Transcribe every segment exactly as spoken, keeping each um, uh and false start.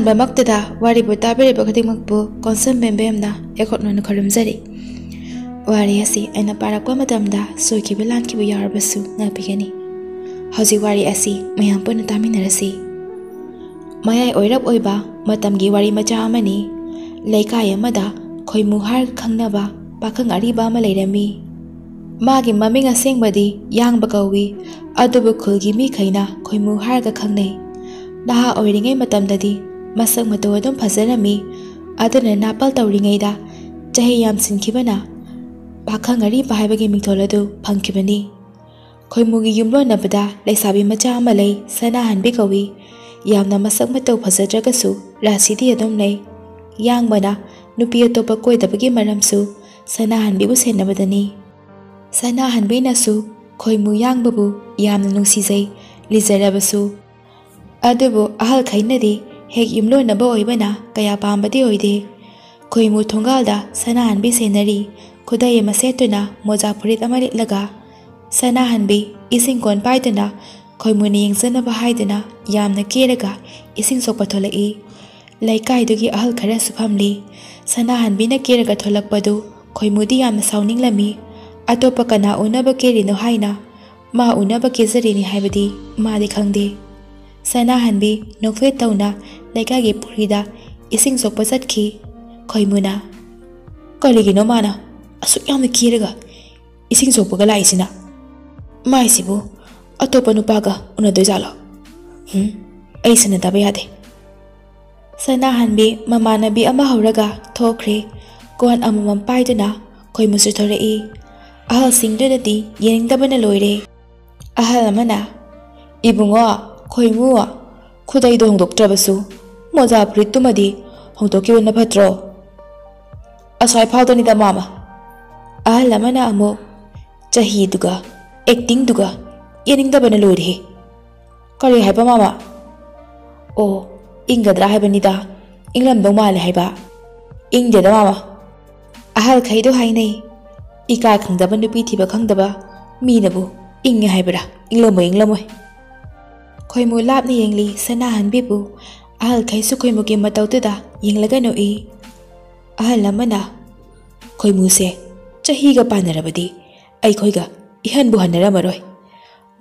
ꯑꯍꯥꯟꯕꯃꯛꯇꯗ ꯋꯥꯔꯤꯕꯨ ꯇꯥꯕꯤꯔꯤꯕ ꯈꯨꯗꯤꯡꯃꯛꯄꯨ ꯀꯣꯟꯁꯝ ꯕꯦꯝꯕꯦꯝꯅ ꯑꯩꯈꯣꯛꯅꯅ ꯈꯨꯔꯨꯝꯖꯔꯤ꯫ ꯋꯥꯔꯤ ꯑꯁꯤ ꯑꯩꯅ ꯄꯥꯔꯛꯄ ꯃꯇꯝꯗ ꯁꯣꯏꯈꯤꯕ ꯂꯥꯟꯈꯤꯕ ꯌꯥꯎꯔꯕꯁꯨ ꯉꯥꯛꯄꯤꯒꯅꯤ꯫ ꯍꯧꯖꯤꯛ ꯋꯥꯔꯤ ꯑꯁꯤ ꯃꯌꯥꯝ ꯄꯨꯟꯅ ꯇꯥꯃꯤꯟꯅꯔꯁꯤ꯫ ꯃꯌꯥꯏ ꯑꯣꯏꯔꯞ ꯑꯣꯏꯕ ꯃꯇꯝꯒꯤ ꯋꯥꯔꯤ ꯃꯆꯥ ꯑꯃꯅꯤ꯫ ꯂꯩꯀꯥꯏ ꯑꯃꯗ ꯈꯣꯏꯃꯨ ꯍꯥꯏꯔꯒ ꯈꯪꯅꯕ ꯄꯥꯈꯪ ꯑꯔꯤꯕ ꯑꯃ ꯂꯩꯔꯝꯃꯤ꯫ ꯃꯥꯒꯤ ꯃꯃꯤꯡ ꯑꯁꯦꯡꯕꯗꯤ ꯌꯥꯡꯕ ꯀꯧꯏ, ꯑꯗꯨꯕꯨ ꯈꯨꯜꯒꯤ ꯃꯤꯈꯩꯅ ꯈꯣꯏꯃꯨ ꯍꯥꯏꯔꯒ ꯈꯪꯅꯩ꯫ ꯅꯍꯥ ꯑꯣꯏꯔꯤꯉꯩ ꯃꯇꯝꯗꯗꯤ ꯃꯁꯛ ꯃꯇꯧ ꯑꯗꯨꯝ ꯐꯖꯔꯝꯃꯤ, ꯑꯗꯨꯅ ꯅꯥꯄꯜ ꯇꯧꯔꯤꯉꯩꯗ ꯆꯍꯤ ꯌꯥꯝꯁꯤꯟꯈꯤꯕꯅ ꯄꯥꯈꯪ ꯑꯔꯤꯕ ꯍꯥꯏꯕꯒꯤ ꯃꯤꯡꯊꯣꯜ ꯑꯗꯨ ꯐꯪꯈꯤꯕꯅꯤ꯫ ꯈꯣꯏꯃꯨꯒꯤ ꯌꯨꯝꯂꯣꯟꯅꯕꯗ ꯂꯩꯁꯥꯕꯤ ꯃꯆꯥ ꯑꯃ ꯂꯩ, ꯁꯅꯥꯍꯟꯕꯤ ꯀꯧꯏ꯫ ꯌꯥꯝꯅ ꯃꯁꯛ ꯃꯇꯧ ꯐꯖꯗ꯭ꯔꯒꯁꯨ ꯔꯥꯁꯤꯗꯤ ꯑꯗꯨꯝ ꯂꯩ꯫ ꯌꯥꯡꯕꯅ ꯅꯨꯄꯤ ꯑꯇꯣꯞꯄ ꯀꯣꯏꯗꯕꯒꯤ ꯃꯔꯝꯁꯨ ꯁꯅꯥꯍꯟꯕꯤꯕꯨ ꯁꯦꯟꯅꯕꯗꯅꯤ꯫ ꯁꯅꯥꯍꯟꯕꯤꯅꯁꯨ ꯈꯣꯏꯃꯨ ꯌꯥꯡꯕꯕꯨ ꯌꯥꯝꯅ ꯅꯨꯡꯁꯤꯖꯩ, ꯂꯤꯖꯔꯕꯁꯨ꯫ ꯑꯗꯨꯕꯨ ꯑꯍꯜꯈꯩꯅꯗꯤ ꯍꯦꯛ ꯌꯨꯝꯂꯣꯟꯅꯕ ꯑꯣꯏꯕꯅ ꯀꯌꯥ ꯄꯥꯝꯕꯗꯤ ꯑꯣꯏꯗꯦ꯫ ꯈꯣꯏꯃꯨ ꯊꯣꯡꯒꯥꯜꯗ ꯁꯅꯥꯍꯟꯕꯤ ꯁꯦꯟꯅꯔꯤ, ꯈꯨꯗꯩ ꯑꯃ ꯁꯦꯠꯇꯨꯅ ꯃꯣꯖꯥ ꯐꯨꯔꯤꯠ ꯑꯃ ꯂꯤꯠꯂꯒ꯫ ꯁꯅꯥꯍꯟꯕꯤ ꯏꯁꯤꯡ ꯀꯣꯟ ꯄꯥꯏꯗꯨꯅ ꯈꯣꯏꯃꯨꯅ ꯌꯦꯡꯖꯅꯕ ꯍꯥꯏꯗꯨꯅ ꯌꯥꯝꯅ ꯀꯦꯔꯒ ꯏꯁꯤꯡ ꯁꯣꯛꯄ ꯊꯣꯛꯂꯛꯏ꯫ ꯂꯩꯀꯥꯏꯗꯨꯒꯤ ꯑꯍꯜ ꯈꯔꯁꯨ ꯐꯝꯂꯤ꯫ ꯁꯅꯥꯍꯟꯕꯤꯅ ꯀꯦꯔꯒ ꯊꯣꯛꯂꯛꯄꯗꯨ ꯈꯣꯏꯃꯨꯗꯤ ꯌꯥꯝꯅ ꯁꯥꯎꯅꯤꯡꯂꯝꯃꯤ꯫ ꯑꯇꯣꯞꯄ ꯀꯅꯥ ꯎꯅꯕ ꯀꯦꯔꯤꯅꯣ ꯍꯥꯏꯅ ꯃꯥ ꯎꯅꯕ ꯀꯦꯖꯔꯤꯅꯤ ꯍꯥꯏꯕꯗꯤ ꯃꯥꯗꯤ ꯈꯪꯗꯦ꯫ ꯁꯅꯥꯍꯟꯕꯤ ꯅꯣꯛꯐꯦꯠ ꯇꯧꯅ ꯂꯩꯀꯥꯏꯒꯤ ꯄꯨꯈ꯭ꯔꯤꯗ ꯏꯁꯤꯡ ꯁꯣꯛꯄ ꯆꯠꯈꯤ꯫ ꯈꯣꯏꯃꯨꯅ, "ꯀꯔꯤꯒꯤꯅꯣ ꯃꯥꯅ ꯑꯁꯨꯛ ꯌꯥꯝꯅ ꯀꯦꯔꯒ ꯏꯁꯤꯡ ꯁꯣꯛꯄꯒ ꯂꯥꯛꯏꯁꯤꯅ? ꯃꯥꯏꯁꯤꯕꯨ ꯑꯇꯣꯞꯄ ꯅꯨꯄꯥꯒ ꯎꯅꯗꯣꯏꯖꯥꯠꯂꯣ? ꯍꯨꯝ, ꯑꯩ ꯁꯦꯟꯅꯗꯕ ꯌꯥꯗꯦ꯫" ꯁꯅꯥꯍꯟꯕꯤ ꯃꯃꯥꯟꯅꯕꯤ ꯑꯃ ꯍꯧꯔꯒ ꯊꯣꯛꯈ꯭ꯔꯦ꯫ ꯀꯣꯟ ꯑꯃꯃꯝ ꯄꯥꯏꯗꯨꯅ ꯈꯣꯏꯃꯨꯁꯨ ꯊꯣꯔꯛꯏ꯫ ꯑꯍꯜꯁꯤꯡꯗꯨꯅꯗꯤ ꯌꯦꯡꯅꯤꯡꯗꯕꯅ ꯂꯣꯏꯔꯦ꯫ ꯑꯍꯜ ꯑꯃꯅ, "ꯏꯕꯨꯡꯉꯣ, ꯈꯣꯏꯃꯨ, ꯈꯨꯗꯩꯗꯣ ꯍꯣꯡꯗꯣꯛꯇ꯭ꯔꯕꯁꯨ ꯃꯣꯖꯥ ꯐꯨꯔꯤꯠꯇꯨꯃꯗꯤ ꯍꯣꯡꯗꯣꯛꯈꯤꯕꯅ ꯐꯠꯇ꯭ꯔꯣ? ꯑꯁ꯭ꯋꯥꯏ ꯐꯥꯎꯗꯅꯤꯗ, ꯃꯥꯃ꯫" ꯑꯍꯜ ꯑꯃꯅ ꯑꯃꯨꯛ, "ꯆꯍꯤꯗꯨꯒ ꯑꯦꯛꯇꯤꯡꯗꯨꯒ ꯌꯦꯡꯅꯤꯡꯗꯕꯅ ꯂꯣꯏꯔꯦꯍꯦ꯫" "ꯀꯔꯤ ꯍꯥꯏꯕ, ꯃꯥꯃ?" "ꯑꯣ, ꯏꯪꯒꯗ꯭ꯔꯥ ꯍꯥꯏꯕꯅꯤꯗ, ꯏꯪꯂꯝꯗꯧ ꯃꯥꯜꯂꯦ ꯍꯥꯏꯕ꯫" "ꯏꯪꯗꯦꯗ, ꯃꯥꯃ꯫" ꯑꯍꯜꯈꯩꯗꯣ ꯍꯥꯏꯅꯩ, "ꯏꯀꯥꯏ ꯈꯪꯗꯕ, ꯅꯨꯄꯤ ꯊꯤꯕ ꯈꯪꯗꯕ ꯃꯤꯅꯕꯨ ꯏꯪꯉꯦ ꯍꯥꯏꯕ꯭ꯔꯥ? ꯏꯪꯂꯝꯃꯣꯏ, ꯏꯪꯂꯝꯃꯣꯏ꯫" ꯈꯣꯏꯃꯨ ꯂꯥꯞꯅ ꯌꯦꯡꯂꯤ ꯁꯅꯥꯍꯟꯕꯤꯕꯨ꯫ ꯑꯍꯜꯈꯩꯁꯨ ꯈꯣꯏꯃꯨꯒꯤ ꯃꯇꯧꯗꯨꯗ ꯌꯦꯡꯂꯒ ꯅꯣꯛꯏ꯫ ꯑꯍꯜ ꯑꯃꯅ, "ꯈꯣꯏꯃꯨꯁꯦ ꯆꯍꯤꯒ ꯄꯥꯟꯅꯔꯕꯗꯤ ꯑꯩꯈꯣꯏꯒ ꯏꯍꯟꯕꯨ ꯍꯟꯅꯔꯝꯃꯔꯣꯏ꯫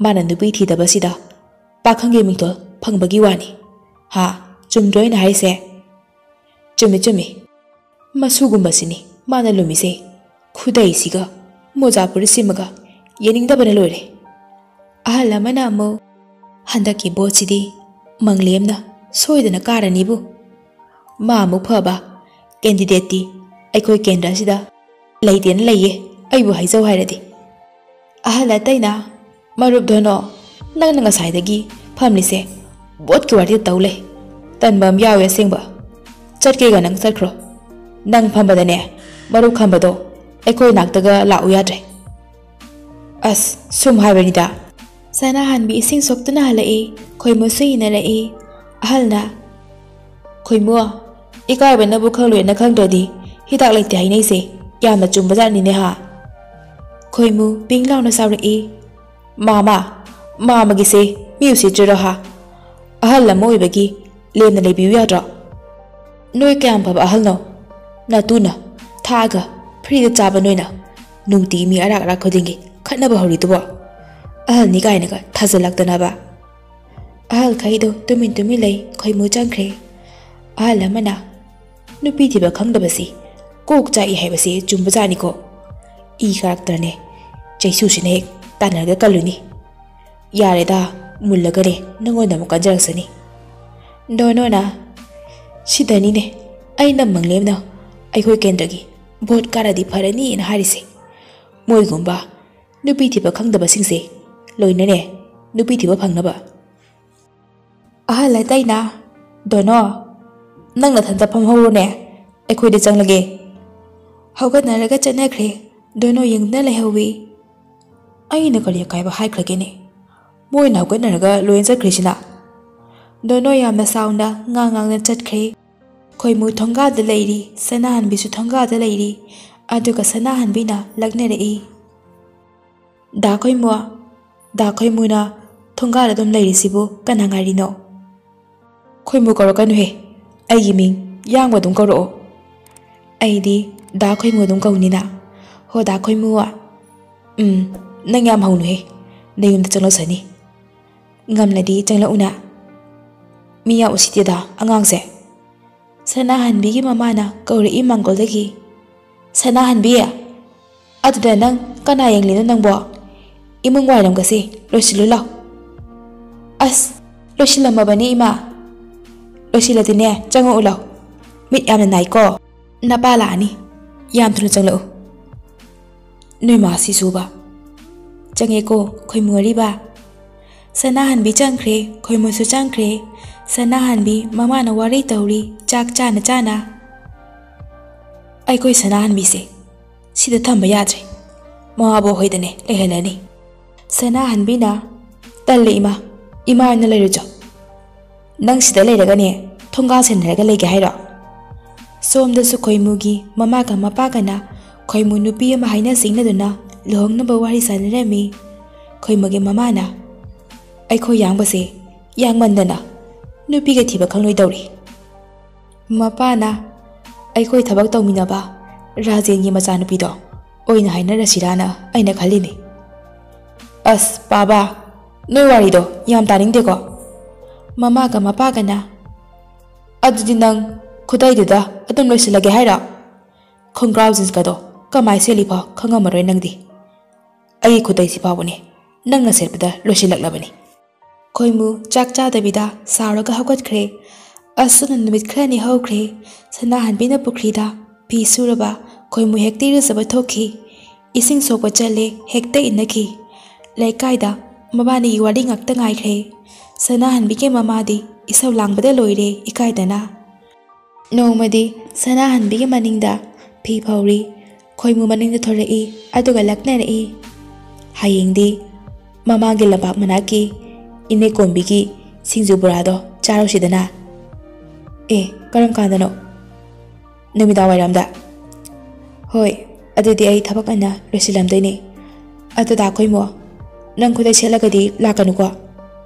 ꯃꯥꯅ ꯅꯨꯄꯤ ꯊꯤꯗꯕꯁꯤꯗ ꯄꯥꯈꯪꯒꯤ ꯃꯤꯡꯊꯣꯜ ꯐꯪꯕꯒꯤ ꯋꯥꯅꯤ꯫ ꯍꯥ, ꯆꯨꯝꯗ꯭ꯔꯣ ꯑꯩꯅ ꯍꯥꯏꯁꯦ?" "ꯆꯨꯝꯃꯤ, ꯆꯨꯝꯃꯤ꯫ ꯃꯁꯨꯒꯨꯝꯕꯁꯤꯅꯤ ꯃꯥꯅ ꯂꯨꯝꯃꯤꯁꯦ꯫ ꯈꯨꯗꯩꯁꯤꯒ ꯃꯣꯖꯥ ꯐꯨꯔꯤꯠꯁꯤꯃꯒ ꯌꯦꯡꯅꯤꯡꯗꯕꯅ ꯂꯣꯏꯔꯦ꯫" ꯑꯍꯜ ꯑꯃꯅ ꯑꯃꯨꯛ, "ꯍꯟꯗꯛꯀꯤ ꯚꯣꯠꯁꯤꯗꯤ ꯃꯪꯂꯦꯝꯅ ꯁꯣꯏꯗꯅ ꯀꯥꯔꯅꯤꯕꯨ꯫ ꯃꯥ ꯑꯃꯨꯛ ꯐꯕ ꯀꯦꯟꯗꯤꯗꯦꯠꯇꯤ ꯑꯩꯈꯣꯏ ꯀꯦꯟꯗ꯭ꯔ ꯑꯁꯤꯗ ꯂꯩꯇꯦꯅ ꯂꯩꯌꯦ, ꯑꯩꯕꯨ ꯍꯥꯏꯖꯧ ꯍꯥꯏꯔꯗꯤ꯫" ꯑꯍꯜ ꯑꯇꯩꯅ, "ꯃꯔꯨꯞ ꯙꯣꯅꯣ, ꯅꯪꯅ ꯉꯁꯥꯏꯗꯒꯤ ꯐꯝꯂꯤꯁꯦ ꯚꯣꯠꯀꯤ ꯋꯥꯔꯤ ꯇꯧ ꯂꯩ꯫ ꯇꯟꯕ ꯑꯃ ꯌꯥꯎꯋꯦ ꯑꯁꯦꯡꯕ꯫ ꯆꯠꯀꯦꯒ ꯅꯪ ꯆꯠꯈ꯭ꯔꯣ꯫ ꯅꯪ ꯐꯝꯕꯗꯅꯦ ꯃꯔꯨꯞ ꯈꯝꯕꯗꯣ ꯑꯩꯈꯣꯏ ꯅꯥꯛꯇꯒ ꯂꯥꯛꯎ ꯌꯥꯗ꯭ꯔꯦ꯫" "ꯑꯁ, ꯁꯨꯝ ꯍꯥꯏꯕꯅꯤꯗ꯫" ꯁꯅꯥꯍꯟꯕꯤ ꯏꯁꯤꯡ ꯁꯣꯛꯇꯨꯅ ꯍꯜꯂꯛꯏ꯫ ꯈꯣꯏꯃꯨꯁꯨ ꯏꯟꯅꯔꯛꯏ꯫ ꯑꯍꯜꯅ, "ꯈꯣꯏꯃꯨ, ꯏꯀꯥꯏꯕꯅꯕꯨ ꯈꯪꯂꯣꯏꯅ ꯈꯪꯗ꯭ꯔꯗꯤ ꯍꯤꯗꯥꯛ ꯂꯩꯇꯦ ꯍꯥꯏꯅꯩꯁꯦ ꯌꯥꯝꯅ ꯆꯨꯝꯕꯖꯥꯠꯅꯤꯅꯦ ꯍꯥ?" ꯈꯣꯏꯃꯨ ꯄꯤꯡ ꯂꯥꯎꯅ ꯁꯥꯎꯔꯛꯏ꯫ "ꯃꯥꯃ, ꯃꯥꯃꯒꯤꯁꯦ ꯃꯤ ꯎꯁꯤꯠꯇ꯭ꯔꯤꯔꯣ ꯍꯥ? ꯑꯍꯜ ꯑꯃ ꯑꯣꯏꯕꯒꯤ ꯂꯦꯝꯅ ꯂꯩꯕꯤꯌꯨ ꯌꯥꯗ꯭ꯔꯣ? ꯅꯣꯏ ꯀꯌꯥꯝ ꯐꯕ ꯑꯍꯜꯅꯣ? ꯅꯇꯨꯅ ꯊꯥꯛꯑꯒ ꯐ꯭ꯔꯤꯗ ꯆꯥꯕ ꯅꯣꯏꯅ ꯅꯨꯡꯇꯤ ꯃꯤ ꯑꯔꯥꯛ ꯑꯔꯥꯛ ꯈꯨꯗꯤꯡꯒꯤ ꯈꯠꯅꯕ ꯍꯧꯔꯤꯗꯨꯕꯣ? ꯑꯍꯜꯅꯤ ꯀꯥꯏꯅꯒ ꯊꯥꯖꯜꯂꯛꯇꯅꯕ꯫" ꯑꯍꯜꯈꯩꯗꯣ ꯇꯨꯃꯤꯟ ꯇꯨꯃꯤꯟ ꯂꯩ꯫ ꯈꯣꯏꯃꯨ ꯆꯪꯈ꯭ꯔꯦ꯫ ꯑꯍꯜ ꯑꯃꯅ, "ꯅꯨꯄꯤ ꯊꯤꯕ ꯈꯪꯗꯕꯁꯤ ꯀꯣꯛ ꯆꯥꯛꯏ ꯍꯥꯏꯕꯁꯤ ꯆꯨꯝꯕꯖꯥꯠꯅꯤꯀꯣ꯫ ꯏ ꯀꯥꯔꯛꯇꯅꯦ ꯆꯩꯁꯨꯁꯤꯅ ꯍꯦꯛ ꯇꯥꯟꯅꯔꯒ ꯀꯜꯂꯨꯅꯤ꯫ ꯌꯥꯔꯦꯗ, ꯃꯨꯜꯂꯒꯅꯦ ꯅꯪꯉꯣꯟꯗ ꯑꯃꯨꯛ ꯀꯟꯖꯔꯛꯁꯅꯤ꯫" ꯗꯣꯅꯣꯅ, "ꯁꯤꯗꯅꯤꯅꯦ ꯑꯩꯅ ꯃꯪꯂꯦꯝꯅ ꯑꯩꯈꯣꯏ ꯀꯦꯟꯗ꯭ꯔꯒꯤ ꯚꯣꯠ ꯀꯥꯔꯗꯤ ꯐꯔꯅꯤꯅ ꯍꯥꯏꯔꯤꯁꯦ꯫ ꯃꯣꯏꯒꯨꯝꯕ ꯅꯨꯄꯤ ꯊꯤꯕ ꯈꯪꯗꯕꯁꯤꯡꯁꯦ ꯂꯣꯏꯅꯅꯦ ꯅꯨꯄꯤ ꯊꯤꯕ ꯐꯪꯅꯕ꯫" ꯑꯍꯜ ꯑꯇꯩꯅ, "ꯗꯣꯅꯣ, ꯅꯪ ꯅꯊꯟꯇ ꯐꯝꯍꯧꯔꯣꯅꯦ, ꯑꯩꯈꯣꯏꯗ ꯆꯪꯂꯒꯦ꯫" ꯍꯧꯒꯠꯅꯔꯒ ꯆꯠꯅꯈ꯭ꯔꯦ꯫ ꯗꯣꯅꯣ ꯌꯦꯡꯗꯨꯅ ꯂꯩꯍꯧꯋꯤ꯫ "ꯑꯩꯅ ꯀꯔꯤ ꯑꯀꯥꯏꯕ ꯍꯥꯏꯈ꯭ꯔꯒꯦꯅꯦ? ꯃꯣꯏꯅ ꯍꯧꯒꯠꯅꯔꯒ ꯂꯣꯏꯅ ꯆꯠꯈ꯭ꯔꯤꯁꯤꯅ?" ꯗꯣꯅꯣ ꯌꯥꯝꯅ ꯁꯥꯎꯅ ꯉꯥꯡ ꯉꯥꯡꯅ ꯆꯠꯈ꯭ꯔꯦ꯫ ꯈꯣꯏꯃꯨ ꯊꯣꯡꯒꯥꯗ ꯂꯩꯔꯤ, ꯁꯅꯥꯍꯟꯕꯤꯁꯨ ꯊꯣꯡꯒꯥꯗ ꯂꯩꯔꯤ꯫ ꯑꯗꯨꯒ ꯁꯅꯥꯍꯟꯕꯤꯅ ꯂꯛꯅꯔꯛꯏ, "ꯗꯥ ꯈꯣꯏꯃꯨ, ꯗꯥ ꯈꯣꯏꯃꯨꯅ ꯊꯣꯡꯒꯥꯗ ꯑꯗꯨꯝ ꯂꯩꯔꯤꯁꯤꯕꯨ ꯀꯅꯥ ꯉꯥꯏꯔꯤꯅꯣ?" "ꯈꯣꯏꯃꯨ ꯀꯧꯔꯛꯀꯅꯨꯍꯦ, ꯑꯩꯒꯤ ꯃꯤꯡ ꯌꯥꯡꯕ ꯑꯗꯨꯝ ꯀꯧꯔꯛꯑꯣ꯫ ꯑꯩꯗꯤ ꯗꯥ ꯈꯣꯏꯃꯨ ꯑꯗꯨꯝ ꯀꯧꯅꯤꯅ꯫ ꯍꯣ ꯗꯥ ꯈꯣꯏꯃꯨ, ꯎꯝ, ꯅꯪ ꯌꯥꯝ ꯍꯧꯅꯨꯍꯦ, ꯅꯌꯨꯝꯗ ꯆꯪꯂꯛꯁꯅꯤ꯫ ꯉꯝꯂꯗꯤ ꯆꯪꯂꯛꯎꯅ꯫ ꯃꯤ ꯌꯥꯝ ꯎꯁꯤꯠꯇꯦꯗ ꯑꯉꯥꯡꯁꯦ꯫" ꯁꯅꯥꯍꯟꯕꯤꯒꯤ ꯃꯃꯥꯅ ꯀꯧꯔꯛꯏ ꯃꯥꯡꯒꯣꯜꯗꯒꯤ꯫ "ꯁꯅꯥꯍꯟꯕꯤ, ꯑꯗꯨꯗ ꯅꯪ ꯀꯅꯥ ꯌꯦꯡꯂꯤꯅꯣ ꯅꯪꯕꯣ? ꯏꯃꯨꯡ ꯋꯥꯏꯔꯝꯒꯁꯦ ꯂꯣꯏꯁꯤꯜꯂꯨ ꯂꯥꯎ꯫" "ꯑꯁ, ꯂꯣꯏꯁꯤꯜꯂꯝꯃꯕꯅꯤ ꯏꯃꯥ꯫ ꯂꯣꯏꯁꯤꯜꯂꯗꯤꯅꯦ ꯆꯪꯉꯛꯎ ꯂꯥꯎ꯫ ꯃꯤꯠ ꯌꯥꯝꯅ ꯅꯥꯏꯀꯣ꯫ ꯅꯄꯥ ꯂꯥꯛꯑꯅꯤ꯫ ꯌꯥꯝ ꯊꯨꯅ ꯆꯪꯂꯛꯎ꯫" ꯅꯣꯏ ꯃꯥꯁꯤꯁꯨꯕ꯫ ꯆꯪꯉꯦꯀꯣ ꯈꯣꯏꯃꯨ ꯑꯔꯤꯕ꯫ ꯁꯅꯥꯍꯟꯕꯤ ꯆꯪꯈ꯭ꯔꯦ, ꯈꯣꯏꯃꯨꯁꯨ ꯆꯪꯈ꯭ꯔꯦ꯫ ꯁꯅꯥꯍꯟꯕꯤ ꯃꯃꯥꯅ ꯋꯥꯔꯤ ꯇꯧꯔꯤ, ꯆꯥꯛ ꯆꯥꯅ ꯆꯥꯅ꯫ "ꯑꯩꯈꯣꯏ ꯁꯅꯥꯍꯟꯕꯤꯁꯦ ꯁꯤꯗ ꯊꯝꯕ ꯌꯥꯗ꯭ꯔꯦ, ꯃꯃꯥꯕꯣꯛ ꯍꯣꯏꯗꯅꯦ ꯂꯩꯍꯜꯂꯅꯤ꯫" ꯁꯅꯥꯍꯟꯕꯤꯅ, "ꯇꯜꯂꯦ ꯏꯃꯥ, ꯏꯃꯥ ꯑꯣꯏꯅ ꯂꯩꯔꯨꯆꯣ꯫ ꯅꯪ ꯁꯤꯗ ꯂꯩꯔꯒꯅꯦ ꯊꯣꯡꯒꯥꯜ ꯁꯦꯟꯅꯔꯒ ꯂꯩꯒꯦ ꯍꯥꯏꯔꯣ?" ꯁꯣꯝꯗꯁꯨ ꯈꯣꯏꯃꯨꯒꯤ ꯃꯃꯥꯒ ꯃꯄꯥꯒꯅ ꯈꯣꯏꯃꯨ ꯅꯨꯄꯤ ꯑꯃ ꯍꯥꯏꯅ ꯁꯤꯡꯅꯗꯨꯅ ꯂꯨꯍꯣꯡꯅꯕ ꯋꯥꯔꯤ ꯁꯥꯟꯅꯔꯝꯃꯤ꯫ ꯈꯣꯏꯃꯨꯒꯤ ꯃꯃꯥꯅ, "ꯑꯩꯈꯣꯏ ꯌꯥꯡꯕꯁꯦ ꯌꯥꯡꯃꯟꯗꯅ ꯅꯨꯄꯤꯒ ꯊꯤꯕ ꯈꯪꯂꯣꯏꯗꯧꯔꯤ꯫" ꯃꯄꯥꯅ, "ꯑꯩꯈꯣꯏ ꯊꯕꯛ ꯇꯧꯃꯤꯟꯅꯕ ꯔꯥꯖꯦꯟꯒꯤ ꯃꯆꯥꯅꯨꯄꯤꯗꯣ ꯑꯣꯏꯅ ꯍꯥꯏꯅꯔꯁꯤꯔꯥꯅ ꯑꯩꯅ ꯈꯜꯂꯤꯅꯤ꯫" "ꯑꯁ ꯄꯥꯕ, ꯅꯣꯏ ꯋꯥꯔꯤꯗꯣ ꯌꯥꯝ ꯇꯥꯅꯤꯡꯗꯦꯀꯣ꯫" ꯃꯃꯥꯒ ꯃꯄꯥꯒꯅ, "ꯑꯗꯨꯗꯤ ꯅꯪ ꯈꯨꯗꯩꯗꯨꯗ ꯑꯗꯨꯝ ꯂꯣꯏꯁꯤꯜꯂꯒꯦ ꯍꯥꯏꯔꯣ? ꯈꯣꯡꯒ꯭ꯔꯥꯎ ꯖꯤꯟꯁꯀꯗꯣ ꯀꯃꯥꯏ ꯁꯦꯠꯂꯤꯐꯥꯎ ꯈꯪꯉꯝꯃꯔꯣꯏ ꯅꯪꯗꯤ꯫ ꯑꯩꯒꯤ ꯈꯨꯗꯩꯁꯤ ꯐꯥꯎꯕꯅꯦ ꯅꯪꯅ ꯁꯦꯠꯄꯗ ꯂꯣꯏꯁꯤꯜꯂꯛꯂꯕꯅꯤ꯫" ꯈꯣꯏꯃꯨ ꯆꯥꯛ ꯆꯥꯗꯕꯤꯗ ꯁꯥꯎꯔꯒ ꯍꯧꯒꯠꯈ꯭ꯔꯦ꯫ ꯑꯁꯨꯝꯅ ꯅꯨꯃꯤꯠ ꯈꯔꯅꯤ ꯍꯧꯈ꯭ꯔꯦ꯫ ꯁꯅꯥꯍꯟꯕꯤꯅ ꯄꯨꯈ꯭ꯔꯤꯗ ꯐꯤ ꯁꯨꯔꯕ ꯈꯣꯏꯃꯨ ꯍꯦꯛꯇ ꯏꯔꯨꯖꯕ ꯊꯣꯛꯈꯤ꯫ ꯏꯁꯤꯡ ꯁꯣꯛꯄ ꯆꯠꯂꯦ, ꯍꯦꯛꯇ ꯏꯟꯅꯈꯤ꯫ ꯂꯩꯀꯥꯏꯗ ꯃꯕꯥꯅꯤꯒꯤ ꯋꯥꯔꯤ ꯉꯥꯛꯇ ꯉꯥꯏꯈ꯭ꯔꯦ꯫ ꯁꯅꯥꯍꯟꯕꯤꯒꯤ ꯃꯃꯥꯗꯤ ꯏꯁꯧ ꯂꯥꯡꯕꯗ ꯂꯣꯏꯔꯦ ꯏꯀꯥꯏꯗꯅ꯫ ꯅꯣꯡꯃꯗꯤ ꯁꯅꯥꯍꯟꯕꯤꯒꯤ ꯃꯅꯤꯡꯗ ꯐꯤ ꯐꯧꯔꯤ꯫ ꯈꯣꯏꯃꯨ ꯃꯅꯤꯡꯗ ꯊꯣꯔꯛꯏ, ꯑꯗꯨꯒ ꯂꯛꯅꯔꯛꯏ꯫ "ꯍꯌꯦꯡꯗꯤ ꯃꯃꯥꯡꯒꯤ ꯂꯝꯄꯥꯛ ꯃꯅꯥꯛꯀꯤ ꯏꯅꯦ ꯀꯣꯝꯕꯤꯒꯤ ꯁꯤꯡꯖꯨ ꯕꯣꯔꯥꯗꯣ ꯆꯥꯔꯨꯁꯤꯗꯅ꯫" "ꯑꯦ, ꯀꯔꯝ ꯀꯥꯟꯗꯅꯣ?" "ꯅꯨꯃꯤꯗꯥꯡ ꯋꯥꯏꯔꯝꯗ꯫" "ꯍꯣꯏ, ꯑꯗꯨꯗꯤ ꯑꯩ ꯊꯕꯛ ꯉꯟꯅ ꯂꯣꯏꯁꯤꯜꯂꯝꯗꯣꯏꯅꯦ꯫ ꯑꯗꯨꯗ ꯈꯣꯏꯃꯨ, ꯅꯪ ꯈꯨꯗꯩ ꯁꯦꯠꯂꯒꯗꯤ ꯂꯥꯛꯀꯅꯨꯀꯣ꯫"